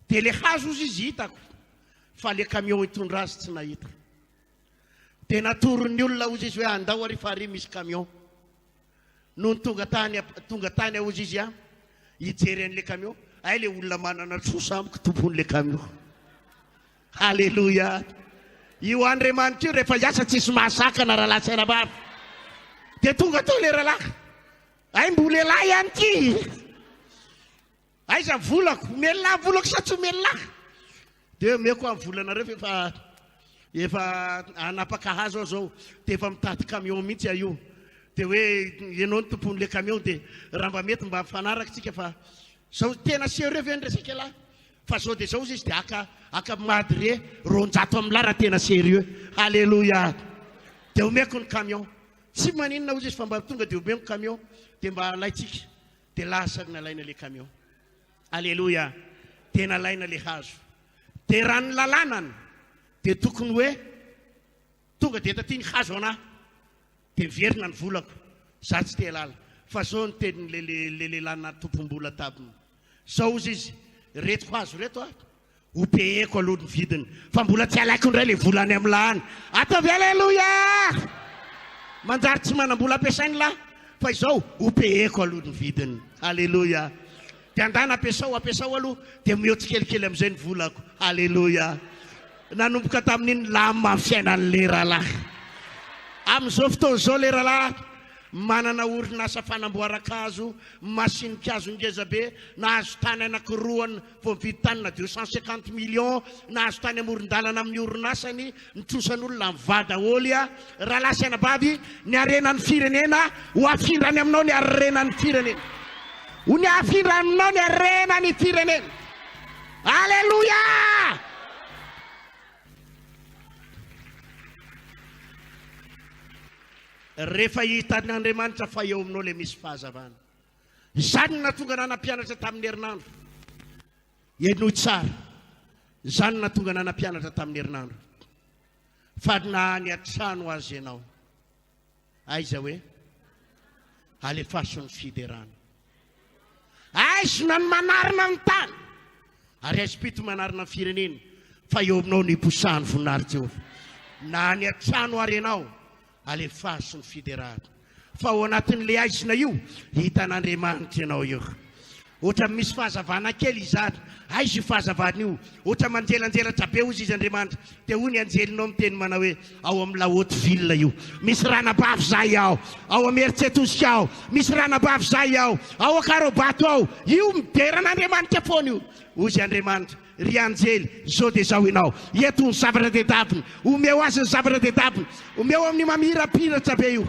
Dia ilay hazo ozy izy hitako, fa ilay camion hitondra azy tsy nahita. Dia natoron'ny olona hozy izy hoe andao ary fa ary misy camion. Nony tonga tany tonga tany aho hozy izy a, hijery an'ilay camion, hay ilay olona manana trosa amiko tompon'ilay camion. Haleloia! Io Andriamanitra io rehefa hiasa tsisy mahasakana rahalahy sy anabavy. Dia tonga teo ilay rahalahy. Hay mbola lehilahy ihany ity. Aiza ny volako? Omeny lahy ny volako sa tsy omeny lahy? Dia omeko aho ny volanareo fa efa efa hanapaka hazo aho zao. Dia efa mitady camion mihitsy aho io. Dia hoe ianao ny tompon'ilay camion dia raha mba mety mba mifanaraka tsika fa zao tena sérieux ve ny resaka ialahy? Fa zao dia zao izy dia haka haka madre 200 amin'lah raha tena sérieux. Alléluia. Dia omeko ny camion. Tsy maninona hozy izy fa mba tonga dia omeko camion dia mba alaintsika. Dia lasa nalaina le camion. Alléluia. Dia nalaina le hazo. Dia raha ny lalànana dia tokony hoe tonga dia taty ny hazo anah. Dia miverina ny volako. Za tsy te halala. Fa zao ny tenin'le le lehilahy natompom-bola taminy. Zao hozy izy, reto hazo reto a, ho payeko aloha ny vidiny. Fa mbola tsy alaiko indray le vola any amin'lah any. Ataovy Alléluia! Manjary tsy manam-bola ampiasaina lah. Fa izao, ho payeko aloha ny vidiny. Alléluia! Dia andana ampiasao, ampiasao aloha, dia omeo tsikelikely amin'izay ny volako. Alléluia! Nanomboka tamin'iny nilamina ny fiainan'ilay rahalahy. Amin'izao fotoana izao ilay rahalahy manana orinasa fanamboaran-kazo, masinikazo ngeza be, nahazo tany anankiroa vao mividy tany na 250 millions, nahazo tany amoron-dalana amin'ny orinasany, ny trosan'olona mivaha daholo. Rahalahy sy anabavy, ny harenan'ny firenena ho afindrany aminao ny harenan'ny firenena. Ho ny afindrany aminao ny harenan'ny firenena. Aleloia! Rehefa hitan'Andriamanitra fa eo aminao ilay misy fahazavana. Izany no nahatonga anah nampianatra tamin'ny herinandro. Henoy tsara. Izany no nahatonga anah nampianatra tamin'ny herinandro. Fa na any an-trano aza ianao. Aiza hoe? Alefaso ny fiderana. Aizina ny manarina ny tany. Ary aizim-pito manarina ny firenena. Fa eo aminao no hiposahan'ny voninahitr'i Jehovah. Na any an-trano ary ianao, alefaso ny fiderana. Fa ao anatin'ilay aizina io, hitan'Andriamanitra ianao eo. Ohatran'ny misy fahazavana kely izany. Aiza io fahazavana io? Ohatra manjelanjelatra be hozy izy Andriamanitra. Dia hoy ny anjelinao miteny manao hoe, ao amin'ny la haute ville io. Misy ranabavy izay ao. Ao Imerintsiatosika ao. Misy ranabavy izay ao. Ao Ankarobato ao. Io midera an'Andriamanitra foana io. Hozy Andriamanitra, ry anjely, izao dia izao ianao. Eto ny zavatra tedaviny. Omeo azy ny zavatra tedaviny. Omeo amin'ny mamirapiratra be io.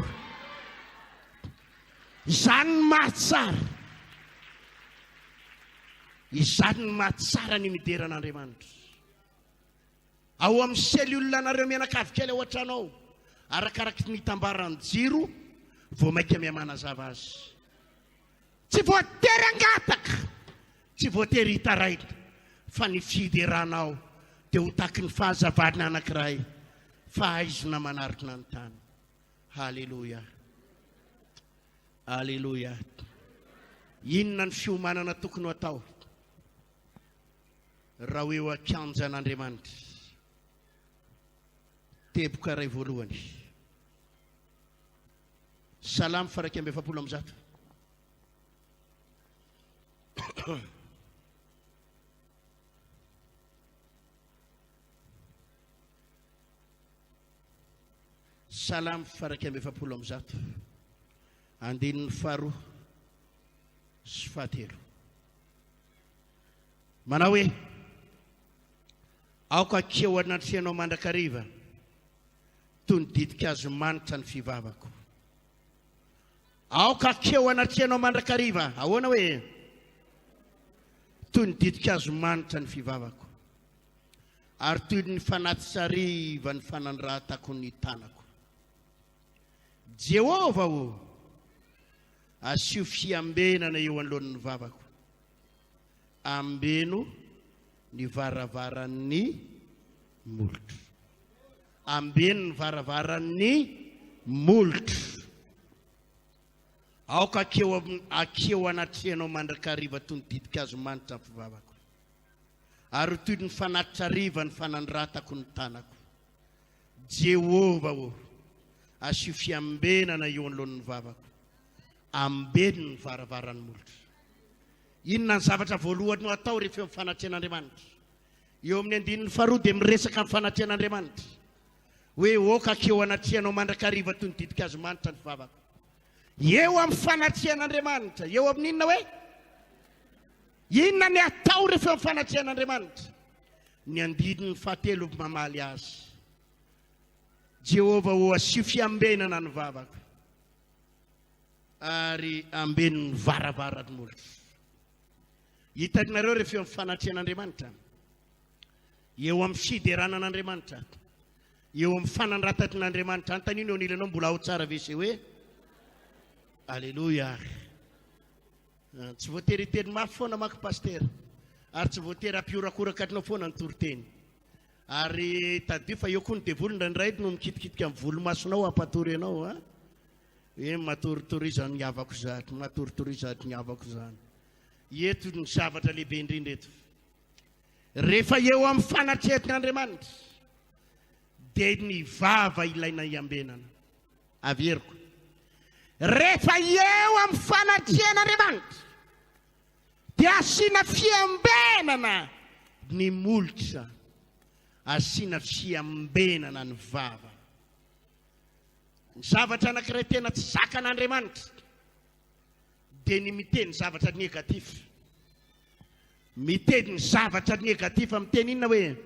Izany ny mahatsara. Izany ny mahatsara ny midera an'Andriamanitra. Ao amin'ny cellule anareo mianakavy kely ao an-trano ao, arakaraky ny itambaran'ny jiro, vao mainka mihamanazava azy. Tsy voatery hangataka, tsy voatery hitaraina, fa ny fideranao dia ho taky ny fahazavana anankiray, fahaizana manarina ny tany. Haleloia. Aleloia. Inona ny fiomanana tokony ho atao raha ho eo an-kianjan'Andriamanitra? Teboka iray voalohany. Salamo faha 141. Salamo faha 141, andininy faharoa sy fahatelo. Manao hoe, Aoka hakeho anatrehanao mandrakariva toy ny ditin-kazo manitra ny fivavako. Aoka hakeho anatrehanao mandrakariva. Ahoana hoe? Toy ny ditin-kazo manitra ny fivavako. Ary toy ny fanatitsariva ny fanandratako ny tanako. Jehovah ô, asio fiambenana eo anoloan'ny vavako. Ambeno ny varavaran'ny molotro. Ambeno ny varavaran'ny molotro. Aoka akeo akeo anatrehanao mandrakariva toy ny ditin-kazo manitra ny fivavako. Ary ho toy ny fanatitra hariva ny fanandratako ny tanako. Jehovah ô, asio fiambenana eo anoloan'ny vavako, ambeno ny varavaran'ny molotra. Inona ny zavatra voalohany ho atao rehefa eo amin'ny fanatrehan'Andriamanitra? Eo amin'ny andininy faharoa dia miresaka ny fanatrehan'Andriamanitra. Hoe oka hankeo anatrehanao mandrakariva toy ny ditin-kazo manitra ny vavako. Eo amin'ny fanatrehan'Andriamanitra, eo amin'ny inona hoe? Inona ny atao rehefa eo amin'ny fanatrehan'Andriamanitra? Ny andininy fahatelo mamaly azy. Jehovah ô, asio fiambenana ny vavako ary ambeno ny varavaran'ny molotro. Hitanareo rehefa eo amin'ny fanatrehan'Andriamanitra, eo amin'ny fiderana an'Andriamanitra, eo amin'ny fanandratan'Andriamanitra, antanio ny eo anilanao mbola ao tsara ve se hoe Aleloia. Ah, tsy voatery hiteny mafy foana manko pasitera ary tsy voatery hampiorakoraka anao foana ny toriteny. Ary tadidio fa eo koa ny devoly indraindray no mikitikitika amin'ny volomasonao hampatory anao a. Hoe matoritory izany havako izany, matoritory izany havako izany. Eto ny zavatra lehibe indrindra eto. Rehefa eo amin'ny fanatrehan'Andriamanitra dia ny vava ilaina hiambenana. Averiko. Rehefa eo amin'ny fanatrehan'Andriamanitra dia asiana fiambenana ny molotra, asiana fiambenana ny vava. Ny zavatra anankiray tena tsy zakan'Andriamanitra dia ny miteny zavatra négatif. Miteny zavatra négatif, miteny inona hoe?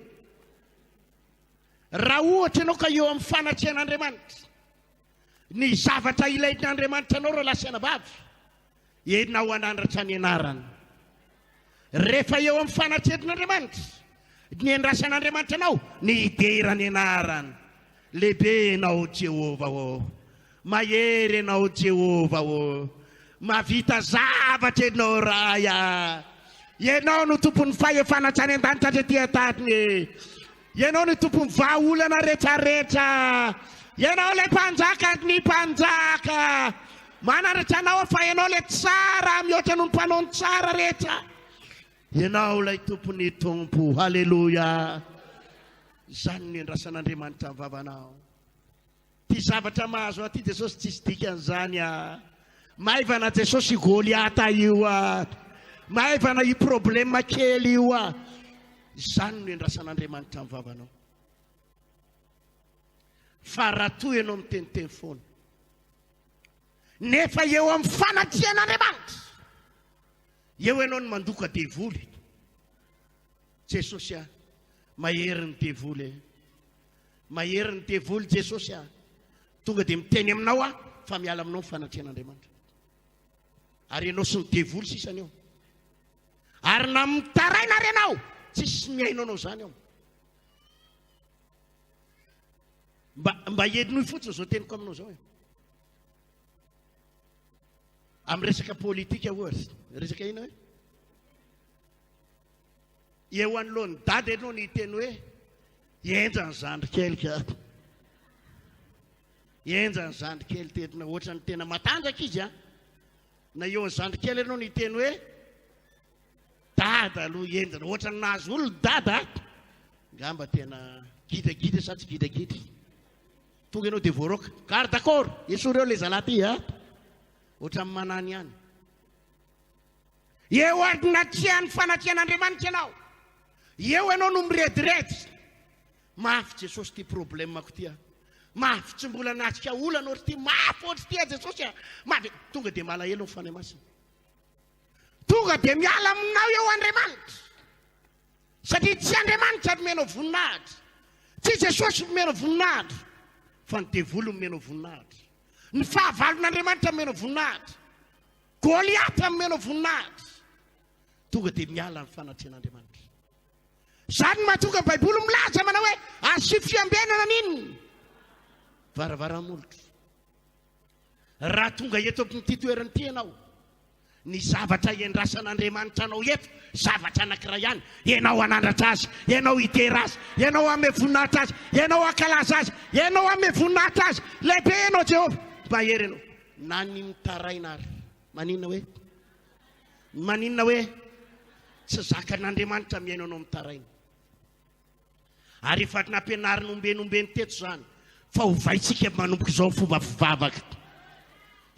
Raha ohatra ianao ka eo amin'ny fanatrehan'Andriamanitra, ny zavatra ilain'Andriamanitra anao rahalahy sy anabavy, ianao hanandratra ny anarany. Rehefa eo amin'ny fanatrehan'Andriamanitra, ny andrasan'Andriamanitra anao, ny hidera ny anarany. Lehibe ianao Jehovah ô. Mahery ianao Jehovah ô. Mahavita zavatra ianao Ray a. Ianao no tompon'ny fahefana hatrany an-danitra hatrety an-tany e. Ianao no tompon'ny vahaolana rehetrarehetra. Ianao ilay mpanjaka ny mpanjaka. Mananatra anao aho fa ianao ilay tsara mihoatra noho ny mpanao ny tsara rehetra. Ianao ilay tompon'ny tompo. Haleloia. Izany no iandrasan'Andriamanitra ny vavanao. Ty zavatra mahazo ahy ty Jesosy tsisy dikany zany ah. Maivana Jesosy io Goliata io ah. Maivana io problème kely io ah. Izany no iandrasan'Andriamanitra ny vavanao. Fa raha toa ianao miteniteny foana. Nefa eo amin'ny fanatrehan'Andriamanitra. Eo ianao no mandoka devoly. Jesosy ah. Mahery ny devoly eh. Mahery ny devoly Jesosy a! Tonga dia miteny aminao aho fa miala aminao ny fanatrehan'Andriamanitra. Ary ianao sy ny devoly sisa ny eo. Ary na mitaraina ary ianao, tsisy mihaino anao izany ao. Mba mba henoy fotsiny izao teniko aminao izao e. Amin'ny resaka politika ohatra, resaka inona hoe? Eo anoloan'i Dada ianao no hiteny hoe henjana ny zandry kely ka. Henjana ny zandry kely tena ohatran'ny tena matanjaka izy an. Na eo an'ny zandry kely ianao no hiteny hoe Dada aloha henjana ohatran'ny nahazo olona Dada. Ngamba tena gidragidra sa tsy gidragidra. Tonga ianao dia voaroaka. Garde corps, esory eo ilay zalahy ty a. Ohatran'ny manany ihany. Eo anatrehan'ny fanatrehan'Andriamanitra ianao. Eo ianao no mirediredy. Mafy Jesosy ity problème-ko ity a. Mafy tsy mbola natrika olana ohatry ity. Mafy ohatry ity a Jesosy a. Mafy. Tonga dia malahelo ny Fanahy Masina. Tonga dia miala aminao eo Andriamanitra. Satria tsy Andriamanitra no omenao voninahitra. Tsy Jesosy no omenao voninahitra. Fa ny devoly no omenao voninahitra. Ny fahavalon'Andriamanitra no omenao voninahitra. Goliata nomena voninahitra. Tonga dia miala ny fanatrehan'Andriamanitra. Izany no mahatonga ny Baiboly milaza manao hoe asio fiambenana ny inona? Varavaramolotra. Raha tonga eto amin'ity toerana ity ianao, ny zavatra iandrasan'Andriamanitra anao eto, zavatra anankiray ihany, ianao hanandratra azy, ianao hidera azy, ianao hanome voninahitra azy, ianao hankalaza azy, ianao hanome voninahitra azy. Lehibe ianao Jehovah, mahery ianao. Na ny mitaraina ary. Maninona hoe? Maninona hoe? Tsy zakan'Andriamanitra mihaino anao mitaraina. Ary efa nampianarina ombeny ombeny teto izany. Fa ovaintsika manomboka izao ny fomba fivavaka.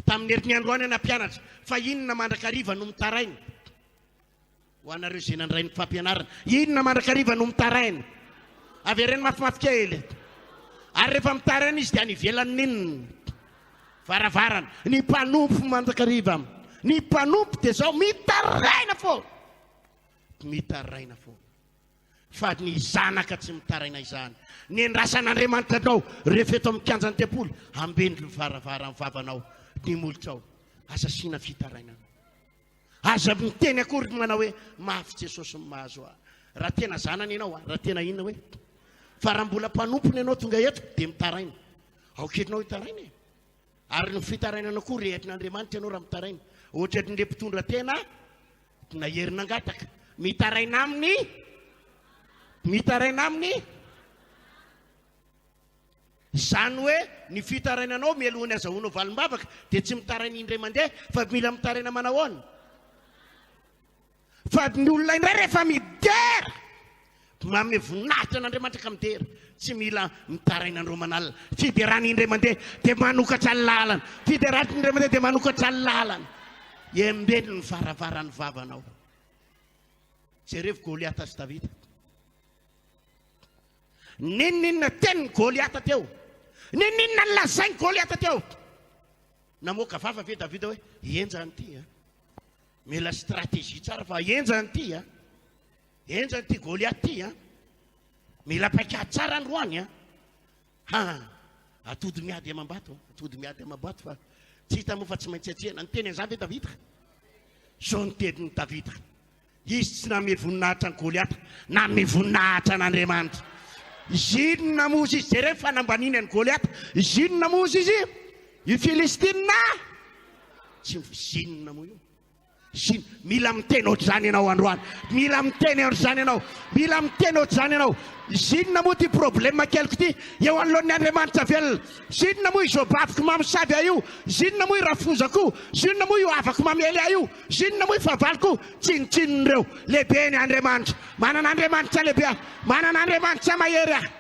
Tamin'ny herin'ny androany aho nampianatra fa inona mandrakariva no mitaraina? Ho anareo izay nandray ny fampianarana, inona mandrakariva no mitaraina? Avereno mafimafy kely. Ary rehefa mitaraina izy dia any ivelan'ny inona? Varavarana. Ny mpanompo mandrakariva. Ny mpanompo dia izao mitaraina foana. Mitaraina foana. Fa ny zanaka tsy mitaraina izany. Ny andrasan'Andriamanitra anao rehefa eto amin'ny kianjan'ny tempoly, ambeno ny varavaran'ny vavanao, ny molotrao. Aza asiana fitarainana. Aza miteny akory ny manao hoe mafy Jesosy ny mahazo ahy. Raha tena zanany ianao, raha tena inona hoe. Fa raha mbola mpanompony ianao tonga eto dia mitaraina. Aoka ianao hitaraina e. Ary ny fitarainana koa rehatin'Andriamanitra ianao raha mitaraina. Ohatran'ilay mpitondra tena nahery nangataka. Mitaraina aminy, mitaraina aminy. Izany hoe ny fitarainanao mialohan'ny azahoanao valim-bavaka dia tsy mitaraina indray mandeha fa mila mitaraina manahoana? Fa ny olona indray rehefa midera, manome voninahitra an'Andriamanitra ka midera, tsy mila mitaraina andro aman'alina. Fiderana indray mandeha dia manokatra ny lalana. Fiderana indray mandeha dia manokatra ny lalana. Embeno ny varavaran'ny vavanao. Jerevo Goliata sy Davida. N'inon'inona tenin'i Goliata teo, n'inon'inona nolazain'i Goliata teo. Namoaka vava ve Davida hoe henjana ity a? Mila stratégie tsara fa henjana ity a. Henjana ity Goliath ity a. Mila paikady tsara androany a. Ha, atody miady amam-bato, atody miady amam-bato fa tsy hita moa fa tsy maintsy atrehina. Niteny an'izany ve Davida? Zao ny tenin'i Davida. Izy tsy nanome voninahitra an'i Goliata, nanome voninahitra an'Andriamanitra. Izy inona moa izy? Jereo ny fanambaniany an'i Goliata. Izy inona moa izy? Io Filistina? Tsy izy inona moa io? Izy inona? Mila miteny ohatr'izany ianao androany. Mila miteny ohatr'izany ianao. Mila miteny ohatr'izany ianao. Izy inona moa ity problème keliko ity eo anoloan'ny Andriamanitra velona? Izy inona moa izao baviko mamosavy ahy io? Izy inona moa io rafozako io? Izy inona moa io havako mamely ahy io? Zinona moa io fahavalo ko tsinontsinona ireo. Lehibe ny Andriamanitra. Manana Andriamanitra lehibe aho. Manana Andriamanitra mahery aho.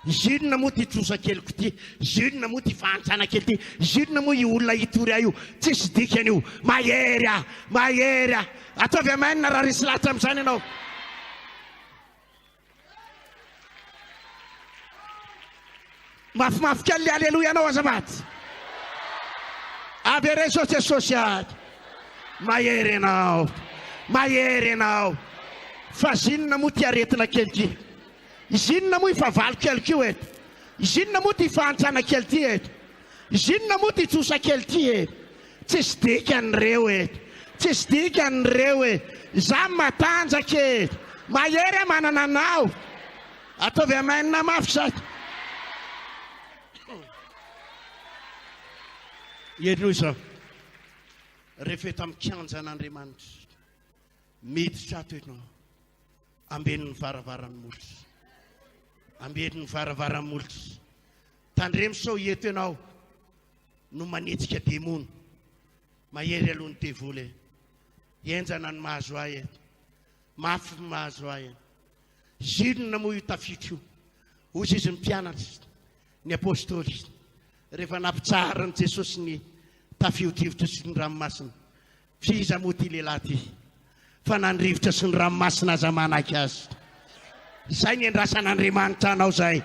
Zinona moa ity trosa keliko ity? Zinona moa ity fahantrana kely ity? Zinona moa io olona hitory ahy io? Tsisy dikany io. Mahery aho. Mahery aho. Ataovy amen raha resy lahatra amin'izany ianao. Mafimafy kely le aleloia anao azafady. Avereno Jesosy a. Mahery ianao. Mahery ianao. Fa zinona moa ty aretina kely ty? Zinona moa io fahavalo kely io e? Zinona moa ty fahantrana kely ty e? Zinona moa ty trosa kely ty e? Tsisy dikany reo e! Tsisy dikany reo e! Za matanjaka e! Mahery aho manana anao! Ataovy amen mafy za! Henoy izao, rehefa eto amin'ny kianjan'Andriamanitra, miditra ato ianao, ambeno ny varavaran'ny molotra. Ambeno ny varavaran'ny molotra. Tandremo sao eto ianao no manetsika demony. Mahery aloha ny devoly e. Henjana ny mahazo ahy e. Mafy ny mahazo ahy e. Zinona moa io tafiotra io? Hoy izy ny mpianatra, ny apostoly, rehefa nampitsaharan'i Jesosy ny tafio-drivotra sy ny ranomasina. F'iza moa ity lehilahy ity fa na ny rivotra sy ny ranomasina aza manaiky azy? Izay ny andrasan'Andriamanitra anao izay.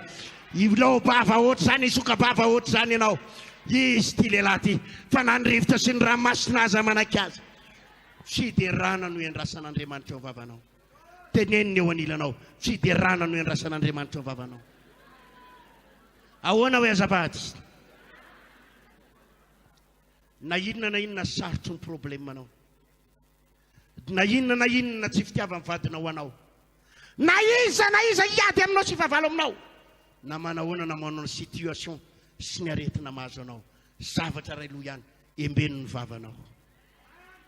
Hiloa-bava ohatr'izany, hisoka-bava ohatr'izany ianao. Izy ity lehilahy ity fa na ny rivotra sy ny ranomasina aza manaiky azy. Fiderana no iandrasan'Andriamanitra eo vavanao. Teneno ny eo anilanao. Fiderana no iandrasan'Andriamanitra eo vavanao. Ahoana hoe azafady? Na inona na inona sarotry ny problème anao. Na inona na inona tsy fitiavan'ny vadinao anao. Na iza na iza hiady aminao sy hifavalo aminao. Na manahoana na manao ny situation sy ny aretina mahazo anao. Zavatra iray loha ihany, embeno ny vavanao.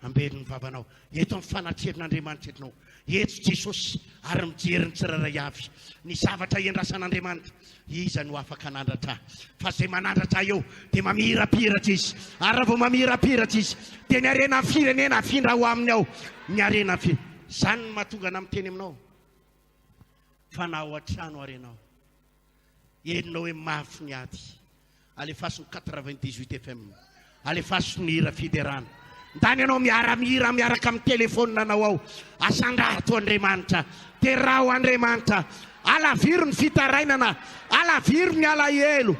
Ambeno ny vavanao. Eto amin'ny fanatrehan'Andriamanitra eto ianao. Eto Jesosy ary mijery ny tsirairay avy. Ny zavatra iandrasan'Andriamanitra, iza no afaka hanandratra ahy? Fa izay manandratra ahy eo dia mamirapiratra izy. Ary raha vao mamirapiratra izy, dia ny harenan'ny firenena afindra ho aminy ao. Ny harenan'ny firenena. Izany no mahatonga anà miteny aminao fa na ao an-trano ary ianao. Henonao hoe mafy ny ady. Alefaso ny 98 FM. Alefaso ny hira fiderana. Ndany ianao miara-mihira miaraka amin'ny telephone anao ao. Asandrato Andriamanitra. Derao Andriamanitra. Alaviro ny fitarainana. Alaviro ny alahelo.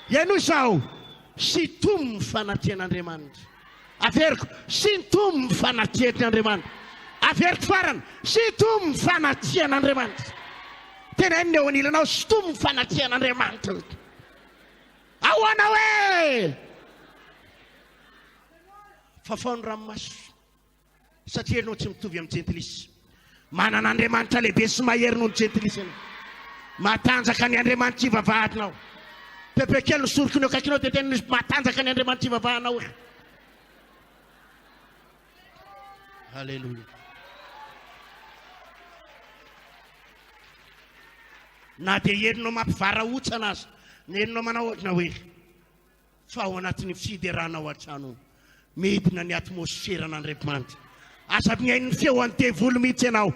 Henoy izao. Sintomy ny fanatrehan'Andriamanitra. Averiko, sintomy ny fanatrehan'Andriamanitra. Averiko farany, sintomy ny fanatrehan'Andriamanitra. Teneno ny eo anilanao, sintomy ny fanatrehan'Andriamanitra. Ahoana hoe? Fafao ny ranomaso. Satria ianao tsy mitovy amin'ny jentilisa. Manana Andriamanitra lehibe sy mahery noho ny jentilisa ianao. Matanjaka ny Andriamanitra ivavahanao. Pepe kely ny soroky ny eo akaikinao dia teneno izy matanjaka ny Andriamanitra ivavahanao. Haleloia. Na dia herinao mampivarahontsana aza, ny herinao manao ohatra hoe fa ao anatin'ny fiderana ao an-trano midina ny atmosferan'Andriamanitra. Aza mihaino ny feon'ny devoly mihitsy ianao.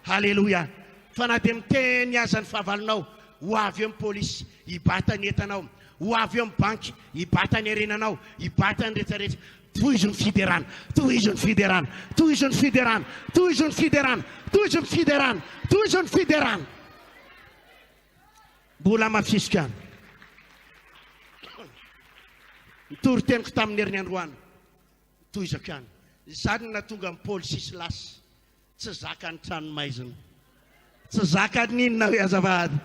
Haleloia. Fa na dia miteny aza ny fahavalonao, ho avy eo ny polisy hibata ny entanao, ho avy eo ny banky hibata ny harenanao, hibata ny rehetrarehetra. Tohizo ny fiderana, tohizo ny fiderana, tohizo ny fiderana, tohizo ny fiderana, tohizo ny fiderana, tohizo ny fiderana. Mbola hamafisiko ihany. Ny toriteniko tamin'ny heriny androany, tohizako ihany. Izany no nahatonga an'i Paoly sy Silasy tsy zakan'ny tranomaizina. Tsy zakan'ny inona hoe azafady?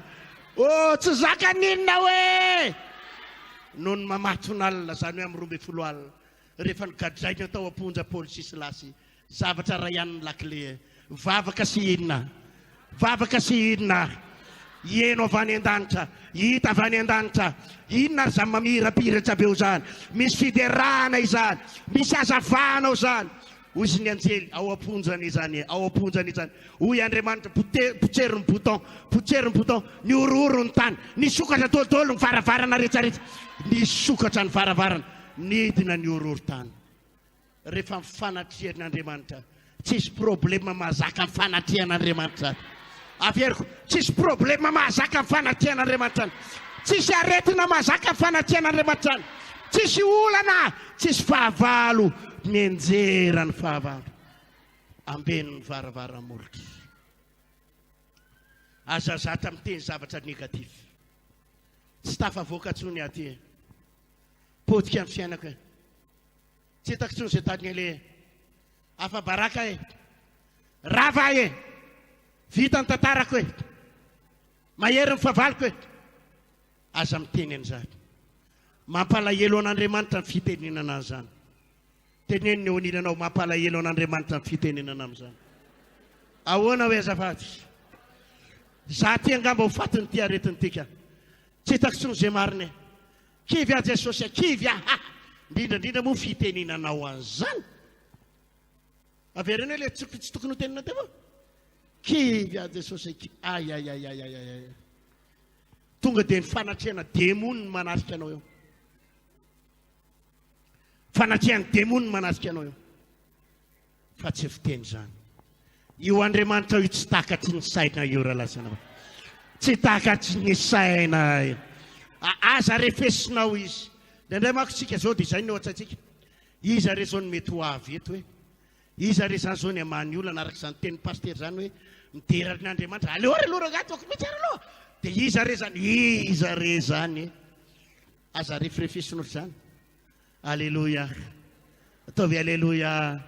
Oh, tsy zakan'ny inona hoe? Noho ny mamatonalina, izany hoe amin'ny 12 alina, rehefa nogadraina tao am-ponja Paoly sy Silasy, Zavatra iray ihany ny lakile e. Vavaka sy inona? Vavaka sy inona? Heno avy any an-danitra, hita avy any an-danitra. Inona ary izany mamirapiratra be izany? Misy fiderana izany, misy hazavana ao izany. Hoy izy ny anjely, ao am-ponjany izany e, ao am-ponjany izany. Hoy Andriamanitra, potsero ny bouton, potsero ny bouton. Nihorohoro ny tany, nisokatra daholo ny varavarana rehetrarehetra. Nisokatra ny varavarana, nidina ny horohoro-tany. Rehefa mifanatrehan' Andriamanitra, tsisy problème mahazaka ny fanatrehan' Andriamanitra. Averiko, tsisy problème mahazaka ny fanatrehan' Andriamanitra. Tsisy aretina mahazaka ny fanatrehan' Andriamanitra. Tsisy olana, tsisy fahavalo mianjera ny fahavalo. Ambeno ny varavara-molotra. Aza zatra miteny zavatra négatif. Tsy tafavoaka intsony aty e. Potika ny fiainako e. Tsy hitako intsony izay tadiny e. Afa-baraka e. Rava aho e. Vita ny tantarako e. Mahery ny fahavaloko e. Aza miteny an'izany. Mampalahelo an'Andriamanitra ny fitenenana an'izany. Teneno ny eo anilanao, mampalahelo an'Andriamanitra ny fitenenana amin'izany. Ahoana hoe azafady? Za ty angamba ho fatin'ity aretina ity ka. Tsy hitako intsony izay marina e. Kivy aho Jesosy a, kivy aho ha! Indrindra indrindra moa fitenenanao an'izany. Avereno hoe le tsy tsy tokony ho tenena teo fa. Kivy aho Jesosy a, ay ay ay ay ay ay. Tonga dia ny fanatrehana demony no manatrika anao eo. Fanatrehan'ny demony no manatrika anao eo. Fa tsy fiteny izany. Io Andriamanitra io tsy takatry ny saina io rahalahy sy anabavy. Tsy takatry ny saina io. Aza refesinao izy. Indraindray manko tsika izao dia izay no ao an-tsaintsika. Iza re izao no mety ho avy eto e? Iza re izany izao ny hamaha ny olana araka izany tenin'ny pasitera izany hoe midera an' Andriamanitra. Aleo ary aloha rangahy ataoko mihitsy ary aloha. Dia iza re izany? Iza re izany e? Aza refirefesina ohatr'izany. Aleloia. Ataovy aleloia.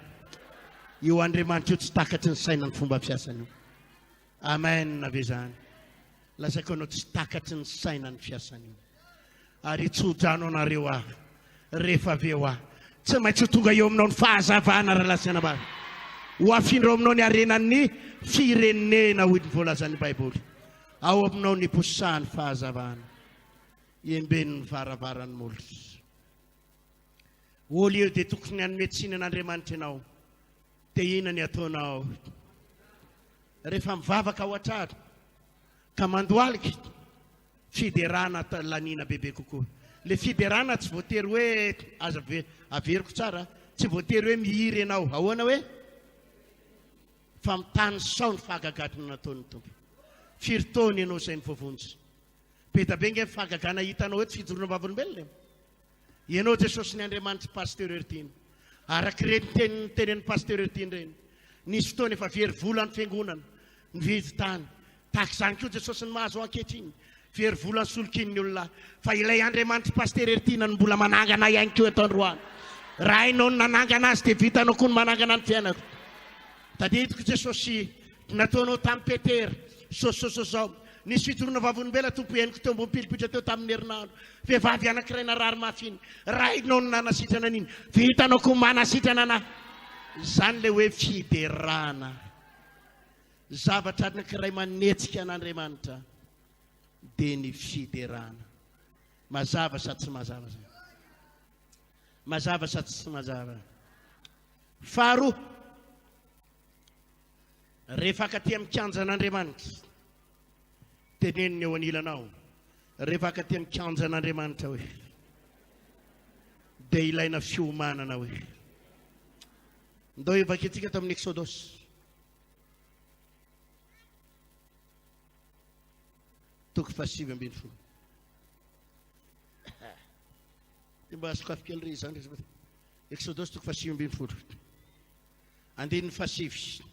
Io Andriamanitra io tsy takatry ny saina ny fomba fiasany io. Amen ve izany? Lazaiko anao tsy takatry ny saina ny fiasany io. Ary hitsodrano anareo aho rehefa avy eo aho. Tsy maintsy ho tonga eo aminao ny fahazavana rahalahy sy anabavy. Ho afindra ao aminao ny harenan'ny firenena hoy ny voalazan'ny Baiboly. Ao aminao ny hiposahan'ny fahazavana. Emben'ny varavaran'ny molotra. Au lieu de tokony hanome tsiny an'Andriamanitra ianao, dia inona ny ataonao? Rehefa mivavaka ao an-trano ka mandohalika, fiderana laniana bebe kokoa. Le fiderana tsy voatery hoe, aza averiko tsara, tsy voatery hoe mihira ianao. Ahoana hoe? Fa mitanisao ny fahagagana nataon'ny Tompo. Firy taona ianao izay nivoavonjy? Be da be nge ny fahagagana hitanao eto fijoroana vavolombelona e. Ianao Jesosy ny Andriamanitr'i Pasteur Hertine. Araka ireny teny notenenin'i Pasteur Hertine ireny. Nisy fotoana efa very vola ny fiangonana, nividy tany. Tahaka izany koa Jesosy ny mahazo ankehitriny. Very vola ny solokian'ny olona. Fa ilay Andriamanitr'i Pasteur Hertine no mbola manangana ihany koa eto androany. Raha hainao ny nanangana azy dia vitanao koa ny manangana ny fiainako. Tadidiko Jesosy nataonao tamin'i Petera, sososososao. Nisy fijoroana vavolombela Tompo henoko teo ambony pilipitra teo tamin'ny herinandro. Vehivavy anankiray narary mafy iny. Rainao no nanasitrana an'iny. Vitanao koa manasitrana anah. Izany ilay hoe fiderana. Zavatra anankiray manetsika an'Andriamanitra dia ny fiderana. Mazava sa tsy mazava izany? Mazava sa tsy mazava? Faharoa, rehefa akaty amin'ny kianjan'Andriamanitra, teneno ny eo anilanao, rehefa akaty amin'ny kianjan'Andriamanitra hoe, dia ilaina fiomanana hoe. Ndao hivakintsika ato amin'ny Eksodosy. Toko faha-19. Dia mba sokafy kely re izany. Eksodosy toko faha-19. Andininy fahasivy.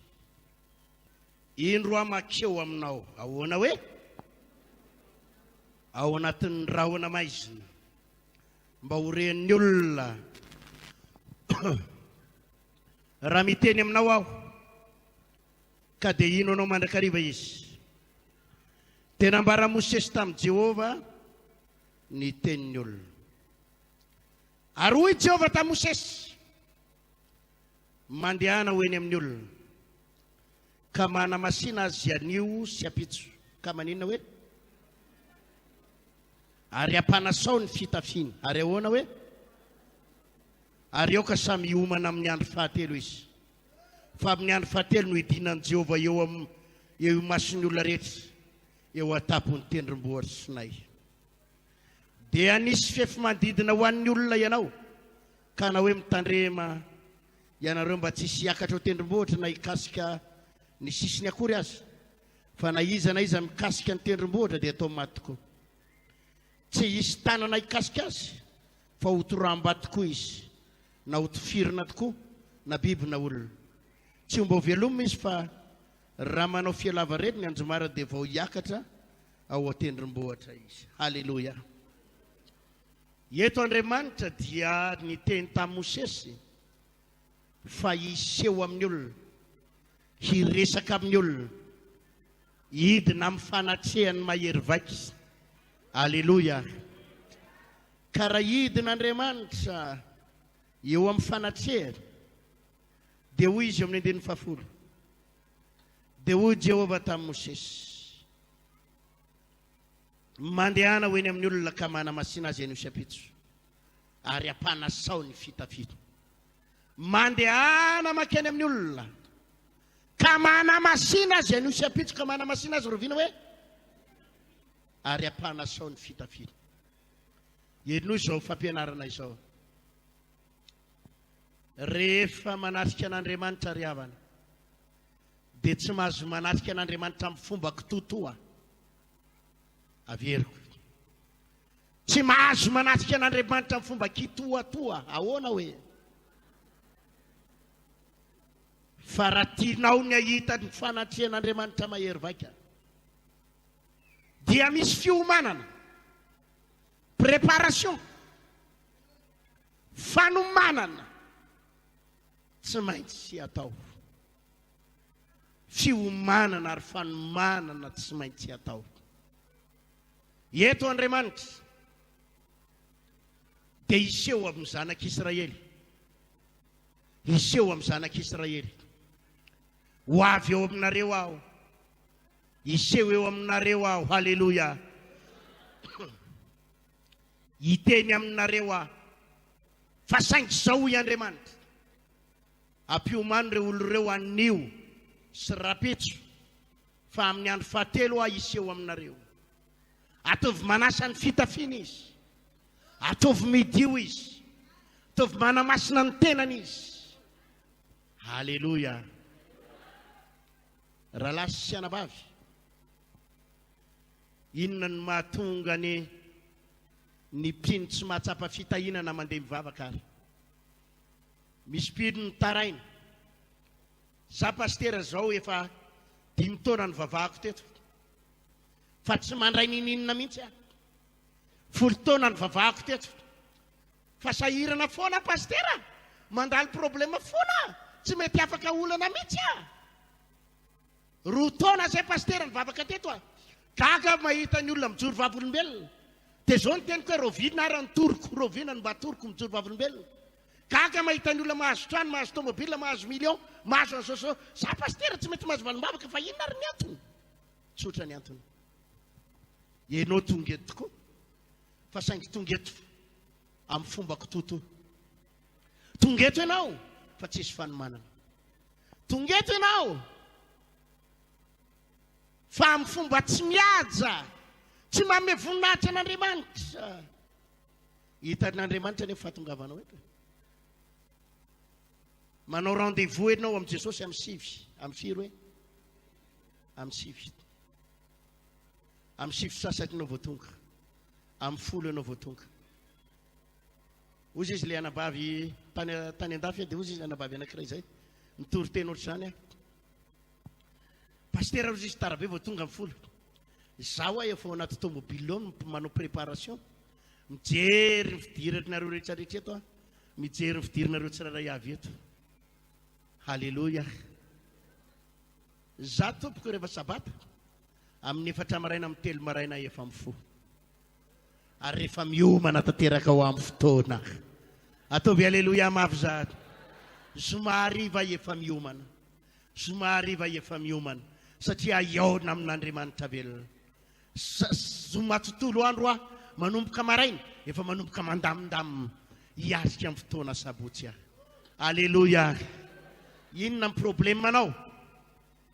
Indro aho makeo aminao. Ahoana hoe? Ao anatin'ny rahona maizina. Mba ho ren'ny olona. Raha miteny aminao aho, ka dia hino anao mandrakariva izy. Dia nambaran'i Mosesy tamin'i Jehovah ny tenin'ny olona. Ary hoy Jehovah tamin'i Mosesy, Mandehana ho eny amin'ny olona, ka manamasina azy anio sy ampitso. Ka maninona hoe? Ary ampanasao ny fitafiany. Ary ahoana hoe? Ary aoka samy hiomana amin'ny andro fahatelo izy. Fa amin'ny andro fahatelo no hidinan'i Jehovah eo am, eo imason'ny olona rehetra, eo an-tampon'ny tendrombohitra Sinay. Dia nisy fefy manodidina ho an'ny olona ianao, ka na hoe mitandrema ianareo mba tsy hisy hiakatra ao tendrombohitra na hikasika ny sisiny akory aza, fa na iza na iza mikasika ny tendrombohitra dia atao maty tokoa. Tsy hisy tanana hikasika azy, fa ho toraham-bato tokoa izy, na ho tifirina tokoa, na biby na olona. Tsy ho mba ho velomina izy, fa raha manao fialava-reny ny anjomara dia vao hiakatra ao an-tendrombohitra izy. Haleloia! Eto Andriamanitra dia niteny tamin'i Mosesy fa hiseho amin'ny olona, hiresaka amin'ny olona, hidina amin'ny fanatrehany mahery vaika. Aleloia! Ka raha hidina Andriamanitra eo amin'ny fanatrehany, dia hoy izy eo amin'ny andininy fahafolo, Dia hoy Jehovah tamin'i Mosesy, Mandehana ho eny amin'ny olona ka manamasina azy anio sy ampitso, ary ampanasao ny fitafiany. Mandehana mankeny amin'ny olona ka manamasina azy anio sy ampitso, ka manamasina azy rovina hoe? Ary ampanasao ny fitafiany. Henoy izao fampianarana izao. Rehefa manatrika an'Andriamanitra ry havana, dia tsy mahazo manatrika an'Andriamanitra amin'ny fomba kitoatoa. Averiko. Tsy mahazo manatrika an'Andriamanitra amin'ny fomba kitoatoa. Ahoana hoe? Fa raha tianao ny hahita ny fanatrehan'Andriamanitra mahery vaika, dia misy fiomanana, préparation, fanomanana tsy maintsy atao. Fiomanana ary fanomanana tsy maintsy atao. Eto Andriamanitra dia hiseho amin'ny zanak'Israely. Hiseho amin'ny zanak'Israely. Ho avy eo aminareo aho. Hiseho eo aminareo aho. Haleloia. Hiteny aminareo aho. Fa saingy izao hoy Andriamanitra. Ampiomano ireo olona ireo anio sy rahampitso, fa amin'ny andro fahatelo Aho hiseho aminareo. Ataovy manasa ny fitafiany izy. Ataovy midio izy. Ataovy manamasina ny tenany izy. Haleloia. Rahalahy sy anabavy, Inona no mahatonga ny ny mpino tsy mahatsapa fitahiana na mandeha mivavaka ary? Misy mpino mitaraina. Za pasitera zao efa dimy taona nivavahako teto fa tsy mandray ninininona mihitsy aho. Folo taona nivavahako teto fa sahirana foana pasitera, mandalo problème foana, tsy mety afaka olana mihitsy aho. Roa taona zay pasitera nivavaka teto a! Gaga aho mahita ny olona mijoro vavolombelona. Dia zao ny teniko hoe raoviana ary ny toriko, raoviana no mba toriko mijoro vavolombelona. Gaga mahita ny olona mahazo trano, mahazo tomobile, mahazo million, mahazo an'izao sy izao. Za pasitera tsy mety mahazo valimbavaka fa inona ary ny antony? Tsotra ny antony. Ianao tonga eto tokoa fa saingy tonga eto amin'ny fomba kitoatoa. Tonga eto ianao fa tsisy fanomanana. Tonga eto ianao fa amin'ny fomba tsy mihaja, tsy manome voninahitra an'Andriamanitra. Hitan'Andriamanitra anefa fahatongavanao eto. Manao rendez-vous ianao amin'i Jesosy amin'ny sivy, amin'ny firy hoe? Amin'ny sivy. Amin'ny sivy sasany ianao vao tonga. Amin'ny folo ianao vao tonga. Hozy izy ilay anabavy tany tany andafy dia hozy izy anabavy anankiray izay nitory teny ohatr'izany aho. Pasitera hozy izy tara be vao tonga amin'ny folo. Izaho aho efa ao anaty tomobile ao no manao préparation. Mijery ny fidiranareo rehetra rehetra eto aho. Mijery ny fidiranareo tsirairay avy eto. Haleloia. Za tompoko rehefa sabata amin'ny efatra maraina amin'ny telo maraina efa mifoha. Ary rehefa miomana tanteraka ho amin'ny fotoana. Ataovy aleloia mafy zany. Zoma hariva efa miomana. Zoma hariva efa miomana. Satria hihaona amin'Andriamanitra velona. Zoma tontolo andro aho, manomboka maraina, efa manomboka mandamindamina hiatrika amin'ny fotoana sabotsy aho. Aleloia. Inona ny problème anao?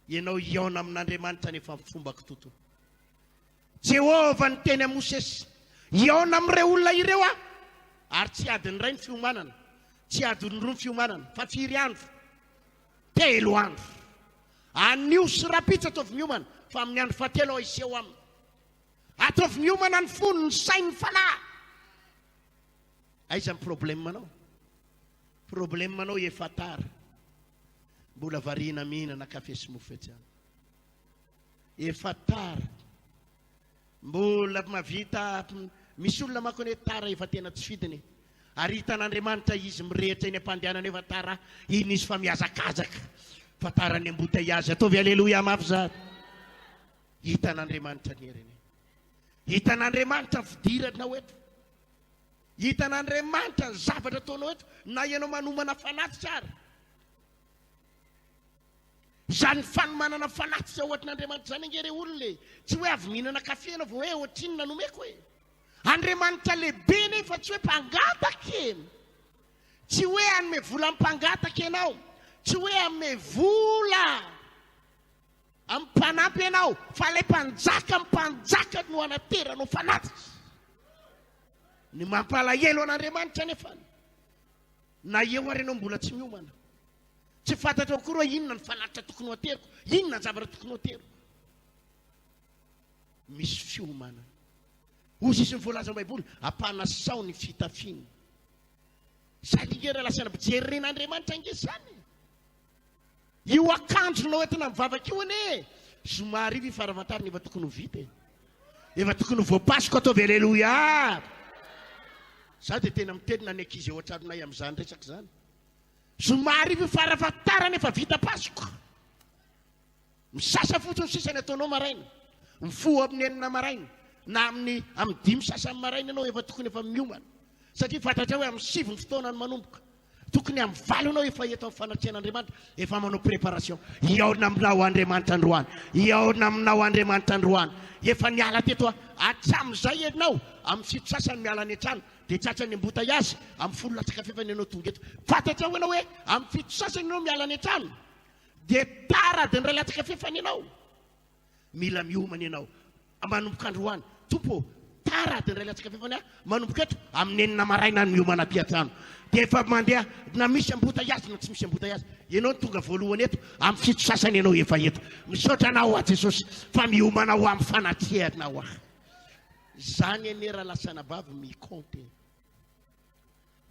Ianao hihaona amin'Andriamanitra nefa amin'ny fomba kitotoa. Jehovah niteny amin'i Mosesy, Hihaona amin'ireo olona ireo aho, ary tsy adiny iray ny fiomanana, tsy adiny roa ny fiomanana, fa firy andro? Telo andro. Anio sy rahampitso ataovy miomana, fa amin'ny andro fahatelo aho hiseho aminy. Ataovy miomana ny fony, ny sainy, ny fanahy. Aiza ny problème anao? Problème anao efa tara. Mbola variana mihinana kafe sy mofo etsy any. Efa tara. Mbola mavita misy olona manko anie tara efa tena tsy fidiny e. Ary hitan'Andriamanitra izy mirehitra eny am-pandehanana efa tara iny izy fa mihazakazaka fa tara ny embouteillage. Ataovy aleloia mafy zany. Hitan'Andriamanitra ny heriny. Hitan'Andriamanitra ny fidiranao eto. Hitan'Andriamanitra ny zavatra ataonao eto na ianao manomana fanatitra ary. Izany fanomanana fanatitra ohatrin'Andriamanitra izany ange re olona e! Tsy hoe avy mihinana kafe ianao vao hoe ohatrinona no omeko e! Andriamanitra lehibe nefa tsy hoe mpangataka e! Tsy hoe hanome vola amin'ny mpangataka ianao, tsy hoe hanome vola amin'ny mpanampy ianao, fa ilay mpanjaka amin'ny mpanjaka no anateranao fanatitra. Ny mampalahelo an'Andriamanitra nefa na eo ary ianao mbola tsy miomana. Tsy fantatrao akory hoe inona ny fanatitra tokony ho ateriko, inona ny zavatra tokony ho ateriko. Misy fiomanana. Hoy izy ny voalazan'ny Baiboly, ampanasao ny fitafiana. Izany ange raha lazaina jeren'Andriamanitra ange izany. Io akanjonao entina mivavaka io anie, zoma hariva io farafahatariny efa tokony ho vita e. Efa tokony ho voapasoka ataovy aleloia. Za dia tena miteny na ny ankizy eo an-tranonay amin'izany resaka izany. Zoma hariva io farafahatarany efa vita pasoka. Misasa fotsiny sisa ny ataonao maraina. Mifoha amin'ny enina maraina na amin'ny amin'ny dimy sasany maraina ianao efa tokony efa miomana. Satria fantatrao hoe amin'ny sivy ny fotoana no manomboka. Tokony amin'ny valo ianao efa eto amin'ny fanatrehan'Andriamanitra, efa manao préparation. Hihaona aminao Andriamanitra androany. Hihaona aminao Andriamanitra androany. Efa niala teto hatramin'izay ianao, amin'ny fito sasany miala any an-trano. Dia tratran'ny embouteillage amin'ny folo latsaka fefany ianao tonga eto. Fantatrao ianao hoe amin'ny fito sasany ianao miala any an-trano. Dia tara adiny iray latsaka fefany ianao. Mila miomana ianao. Manomboka androany. Tompo ô, tara adiny iray latsaka fefany aho. Manomboka eto amin'ny enina maraina aho miomana aty an-trano. Dia efa mandeha na misy embouteillage na tsy misy embouteillage. Ianao no tonga voalohany eto, amin'ny fito sasany ianao efa eto. Misaotra anao aho Jesosy fa miomana ho amin'ny fanatrehanao aho. Zany anie rahalahy sy anabavy mi-compte e.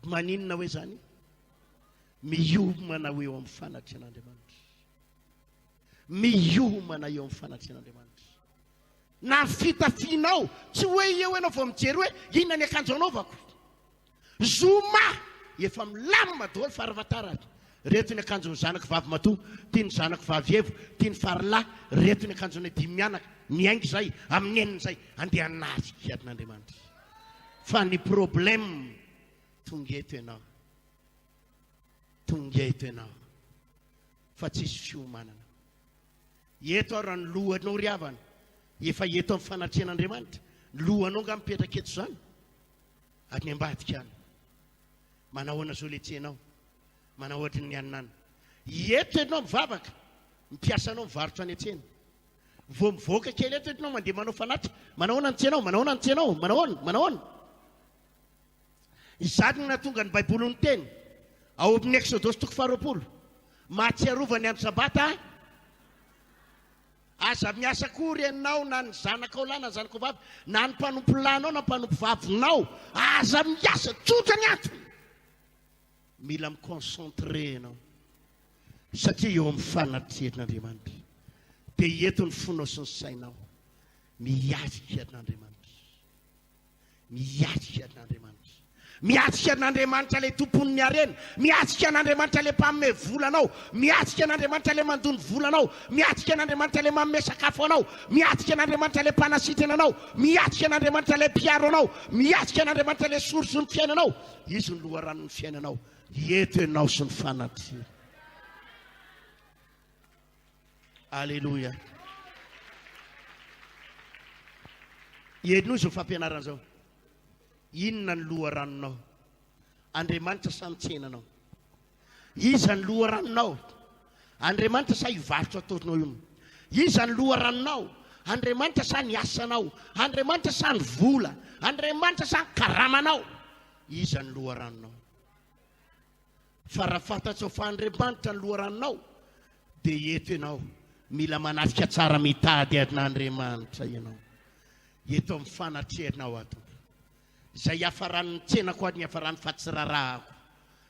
Maninona hoe zany? Miomana ho eo amin'ny fanatrehan'Andriamanitra. Miomana eo amin'ny fanatrehan'Andriamanitra. Na ny fitafianao, tsy hoe eo ianao vao mijery hoe inona ny akanjo anaovako. Zoma! Efa milamina daholo farafahatarany. Reto ny akanjon'ny zanako vavy matoa, ty ny zanako vavy Evo, ty ny farilahy, reto ny akanjonay dimy mianaka. Miainga izay, amin'ny enina izay, andeha hanatrika an'Andriamanitra. Fa ny problème, tonga eto ianao. Tonga eto ianao. Fa tsisy fiomanana. Eto ary ny lohanao ry havana, efa eto amin'ny fanatrehan'Andriamanitra, ny lohanao angaha mipetraka eto izany? Any ambadika any. Manahoana zao le tsenao? Manao ohatry ny anona any. Eto ianao mivavaka, ny mpiasanao mivarotra any an-tsena. Vao mivoaka kely eto ianao mandeha manao fanatitra, manahoana ny tsenao? Manahoana ny tsenao? Manahoana? Manahoana? Izany no nahatonga ny Baiboly niteny ao amin'ny Eksodosy toko faharoapolo, Mahatsiarova ny andro Sabata, Aza miasa akory ianao na ny zanakao lahy na ny zanakao vavy, na ny mpanompo lahinao na mpanompo vavinao. Aza miasa. Tsotra ny antony. Mila mi-concentrer ianao. Satria eo amin'ny fanatrehan'Andriamanitra. Dia eto ny fonao sy ny sainao. Miatrika an'Andriamanitra. Miatrika an'Andriamanitra. Miatrika an'Andriamanitra ilay tompon'ny harena. Miatrika an'Andriamanitra ilay mpanome vola anao. Miatrika an'Andriamanitra ilay mandoa ny volanao. Miatrika an'Andriamanitra ilay manome sakafo anao. Miatrika an'Andriamanitra ilay mpanasitrana anao. Miatrika an'Andriamanitra ilay mpiaro anao. Miatrika an'Andriamanitra ilay source ny fiainanao. Izy no loharanon'ny fiainanao. Eto ianao sy ny fanatrehany. Aleloia. Henoy izao fampianarana izao. Inona ny loharanonao? Andriamanitra sa ny tsenanao? Iza ny loharanonao? Andriamanitra sa io varotra ataonao io? Iza ny loharanonao? Andriamanitra sa ny asanao? Andriamanitra sa ny vola? Andriamanitra sa ny karamanao? Iza ny loharanonao? Fa raha fantatrao fa Andriamanitra ny loharanonao dia eto ianao mila manatrika tsara mitady an'Andriamanitra ianao. Eto amin'ny fanatrehanao aho Tompo. Izay hiafaran'ny tsenako ary ny hiafaran'ny fa tsy rarahako.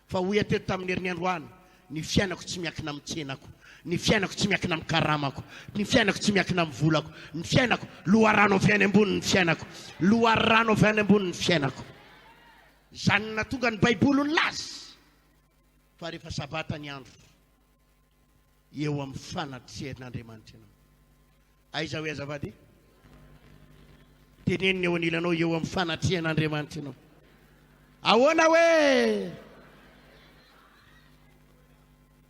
Fa hoy aho teto tamin'ny herin'ny androany, ny fiainako tsy miankina amin'ny tsenako, ny fiainako tsy miankina amin'ny karamako, ny fiainako tsy miankina amin'ny volako, ny fiainako, loharano avy any ambony ny fiainako, loharano avy any ambony ny fiainako. Izany no nahatonga ny Baiboly nilaza fa rehefa Sabata ny andro, eo amin'ny fanatrehan'Andriamanitra ianao. Aiza hoe azafady? Tenenina eo anilanao eo amin'ny fanatrehan'Andriamanitra ianao. Ahoana hoe?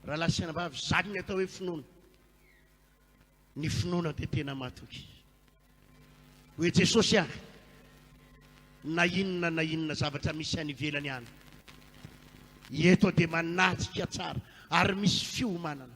Rahalahy sy anabavy, izany ny atao hoe finoana. Ny finoana dia tena matoky. Hoe Jesosy ah, na inona na inona zavatra misy any ivelany any, eto dia manatrika tsara ary misy fiomanana.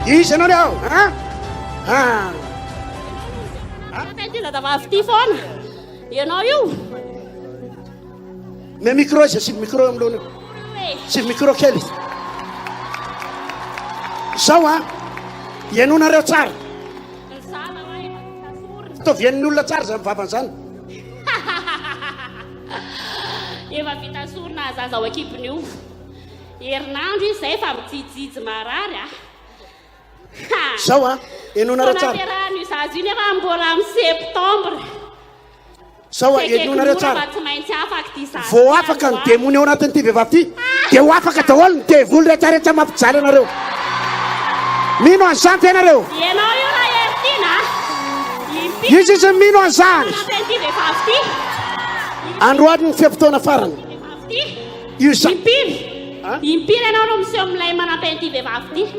Iza ianao ry aho? Ah? Ah. Fa ity zazavavy ity foana. Ianao io. Mais micro izy, asio micro eo anoloana eo. Asio micro kely. Zao an, henoinareo tsara. Ataovy henon'ny olona tsara izany vavany izany. Efa vita sorona zaza ao an-kibony io. Herinandro izy izay efa mijijijy marary ah. Zao a, henoinareo tsara. Fotoana io zaza io nefa mbola amin'ny septembre. Zao a, henoinareo tsara. Vao afaka ny demony ao anatin'ity vehivavy ity, dia ho afaka daholo ny devoly rehetrarehetra mampijaly anareo. Mino an'izany ve ianareo? Ianao io raha Heritiana a! Izy izy mino an'izany. Androany ny fe-potoana farany. Io za. Impiry? Impiry ianao no miseho milay manampy an'ity vehivavy ity?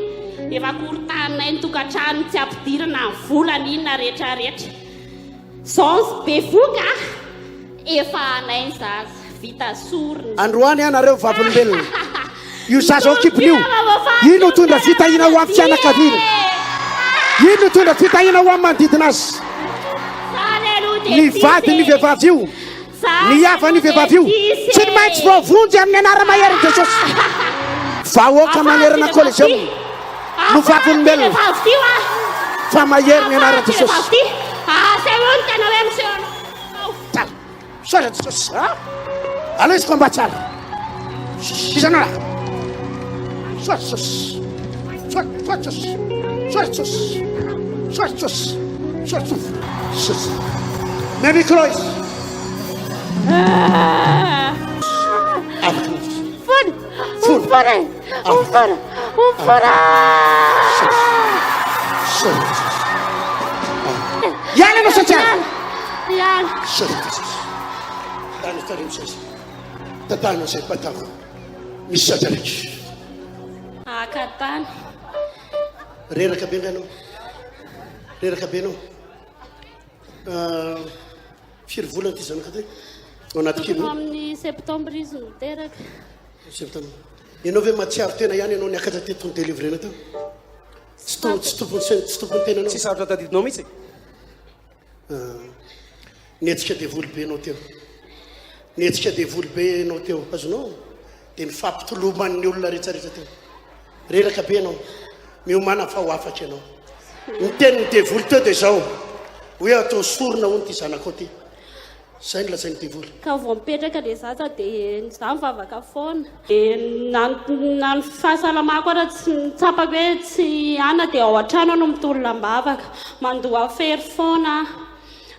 Efa korontaninay ny tokantrano, tsy ampidirina ny vola, ny inona rehetra rehetra. Zons bevoka efa anay ny zaza, vita sorona. Androany ianareo vavolombelona. Io zaza ao an-kibony io, io no hitondra fitahiana ho an'ny fianakaviana. Io no hitondra fitahiana ho an'ny manodidina azy. Ny vadin'io vehivavy io. Ny havan'io vehivavy io tsy ny maintsy voavonjy amin'ny anara-maherin'i Jesosy. Vahoaka manerana Coliseum no vavolombelona fa mahery ny anaran'i Jesosy. Tsara. Misaotra Jesosy. Aleo izy combat tsara. Iza anao? Misaotra Jesosy. Misaotra Jesosy. Misaotra Jesosy. Misaotra Jesosy. Misaotra Jesosy. Mais micro izy. Afaka izy. Fona. Fona. Fona. Fona. Misaotra Jesosy. Hiala anao sa tsy hiala? Hiala. Misaotra Jesosy. Tany tany amin'izay. Tatahina izay patako. Misy zaza raiky. Haka tany. Reraka be nga anao. Reraka be anao. Ah, firy volana ty zanaka ty? Ao anaty kibo. Amin'ny septembre izy no teraka. Septembre. Ianao ve mahatsiaro tena ihany ianao niakatra teto ny délivrena teo? Tsy to tsy tompony saina, tsy tompony tenanao. Tsy sarotra tadidinao mihitsy. Ah, nihetsika devoly be ianao teo. Nihetsika devoly be ianao teo. Azonao? Dia nifampitoloman'ny olona rehetrarehetra teo. Reraka be ianao. Miomàna fa ho afaka ianao. Ny tenin'ny devoly teo dia izao, hoe atao sorona hono ity zanakao ity. Izay no lazain'ny devoly. Ka vao mipetraka le zaza dia za mivavaka foana. Dia na na ny fahasalamako ara tsy tsapako hoe tsy ana dia ao an-trano aho no mitolona am-bavaka. Mandoa fery foana aho.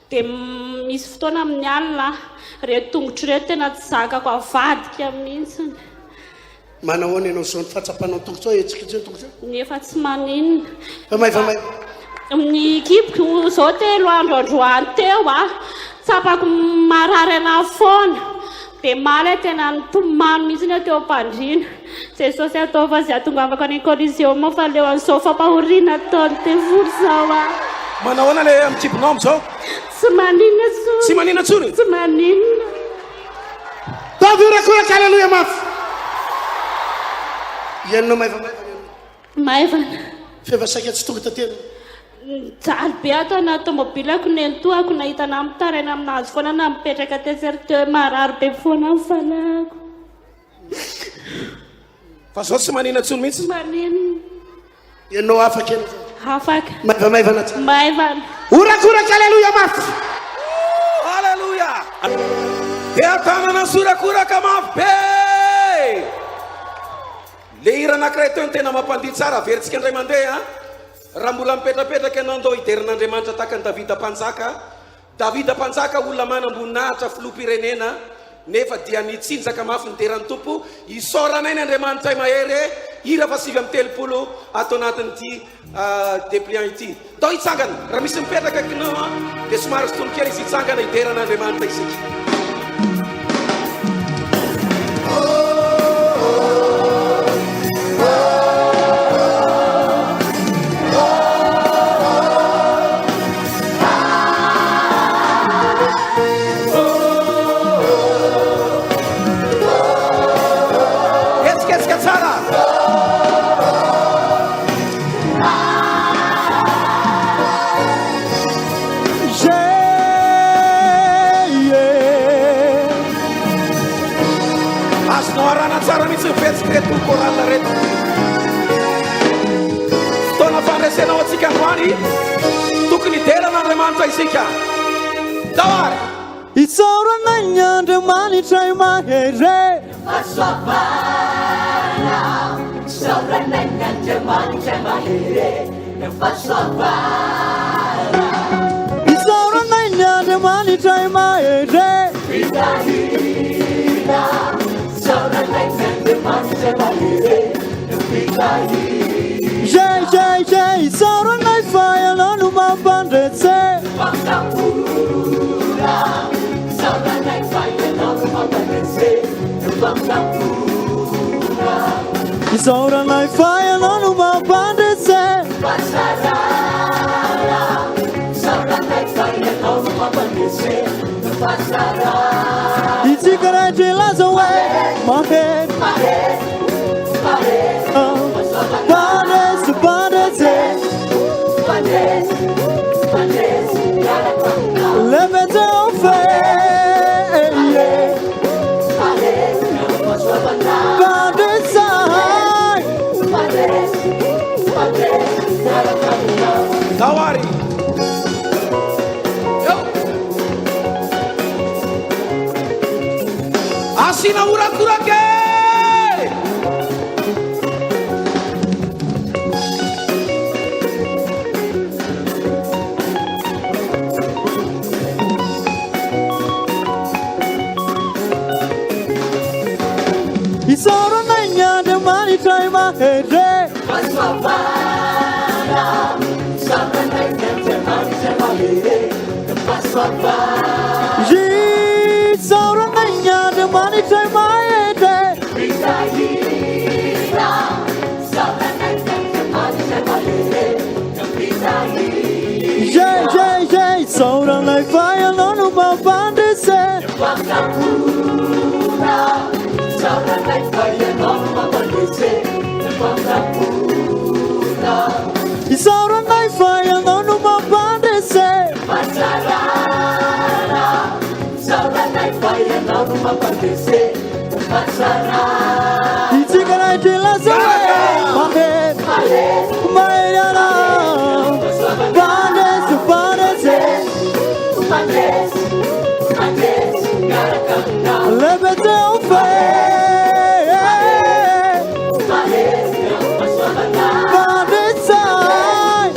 Dia misy fotoana amin'ny alina ireto tongotro ireto tena tsy zakako avadika mihitsy. Manahoana ianao izao ny fahatsapanao ny tongotrao hetsiketsy ny tongotrao? Nefa tsy maninona. Fa maivamaivana. Ny kiboko izao telo andro androany teo a, tsapako marary anahy foana. Dia omaly aho tena nitomany mihitsy aho teo am-pandriana. Jesosy ataovy azy hahatongavako any Coliseum fa leo an'izao fampahoriana ataon'ny devoly izao aho. Manahoana ilay amin'ny kibonao amin'izao? Tsy maninona intsony. Tsy maninona intsony? Tsy maninona. Ataovy horakoraka aleloia mafy. Ianao maivamaivana ianao. Maivana. F'efa saika tsy tonga taty ianao. Nijaly be aho tao anaty tomobilako, nenitoako nahita anah mitaraina aminazy foana na mipetraka tetsy ary teo marary be foana ny fanahiko. Fa zao tsy manina intsony mihitsy. Tsy maninona. Ianao afaka ianao zao. Afaka. Maivamaivana tsara. Maivana. Horakoraka aleloia mafy. Aleloia. Dia tanana sy horakoraka mafy be. Le hira anankiray teo no tena mampandihy tsara, averintsika indray mandeha. Raha mbola mipetrapetraka ianao ndao hidera an'Andriamanitra tahaka an'i Davida mpanjaka. Davida mpanjaka olona manam-boninahitra filoham-pirenena nefa dia nitsinjaka mafy nidera ny Tompo. Isaoranay ny Andriamanitray mahery e! Hira faha 39 ato anatin'ity depliant ity. Ndao hitsangana, raha misy mipetraka akinao an, dia somary sintomy kely izy hitsangana hidera an'Andriamanitra isika. Hetsiketsika tsara. Azonao arahana tsara mihitsy ny fihetsik'ireto chorale ireto. Fotoana fandresena ho antsika androany. Tokony hidera an'Andriamanitra isika. Ndao ary! Isaorana ny Andriamanitra mahery. Fahasoavana, isaorana ny Andriamanitra mahery. Isaoranay ny Andriamanitray mahery. Je je je isaoranay fa ianao no mampandrese. Isaoranay fa ianao no mampandrese. Itsika rehetra hilaza hoe mahery. Mpandresy, mpandresy. Lehibe Jehovah. Mpandresy ahy. Ndao ary. Eo. Asiana horakoraka e! Isaoranay ny Andriamanitray mahery. Isaoranay ny Andriamanitray mahery. Je je je isaoranay fa ianao no mampandrese. Isaoranay fa ianao no mampandrese. Itsika rehetra hilaza hoe mahery, mahery ianao. Mpandresy, mpandresy. Lehibe Jehovah e. Mpandresy ahy.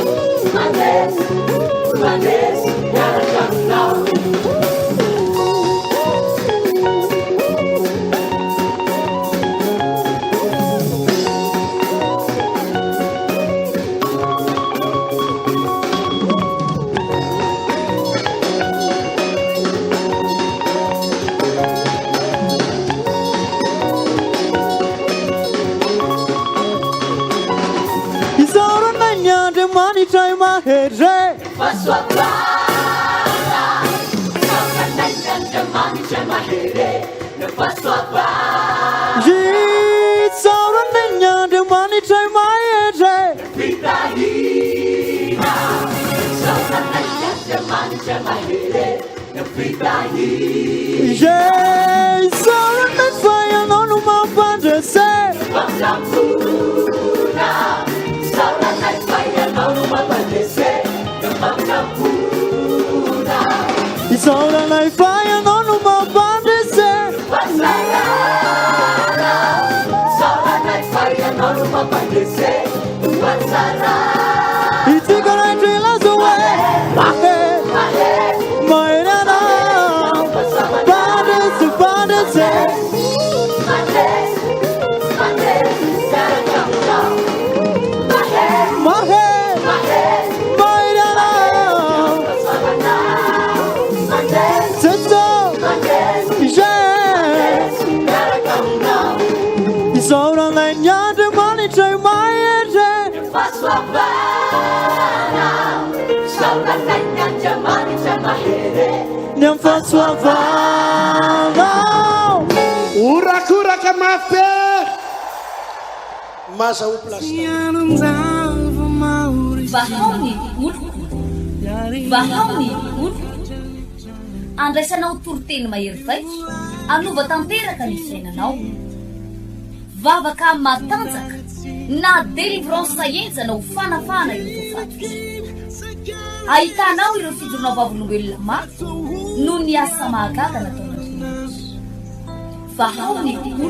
Isaoranay ny Andriamanitray mahery. Isaoranay ny Andriamanitray mahery. Je isaoranay fa ianao no mampandrese. Isaoranay fa ianao no mampandrese. Itsika rehetra hilaza hoe mahery, mahery ianao. Mpandresy, mpandresy. Mahery, mahery ianao. Jeso, je. Isaoranay ny Andriamanitray mahery. Ny amin'ny fahasoavanao. Horakoraka mafy be! Mazahoa place Vahao ny oloko. Vahao ny oloko. Andraisanao toriteny mahery vaika, hanova tanteraka ny fiainanao. Vavaka matanjaka na délivrance henjana ho fanafahana ireo voafatotra. Ahitanao ireo fijoroana vavolombelona maro noho ny asa mahagaga nataon'Andriamanitra. Vahao ny oloko.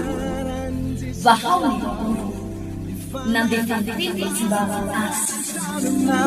Vahao ny oloko. Nandefa ny teny izy mba hahasitrana.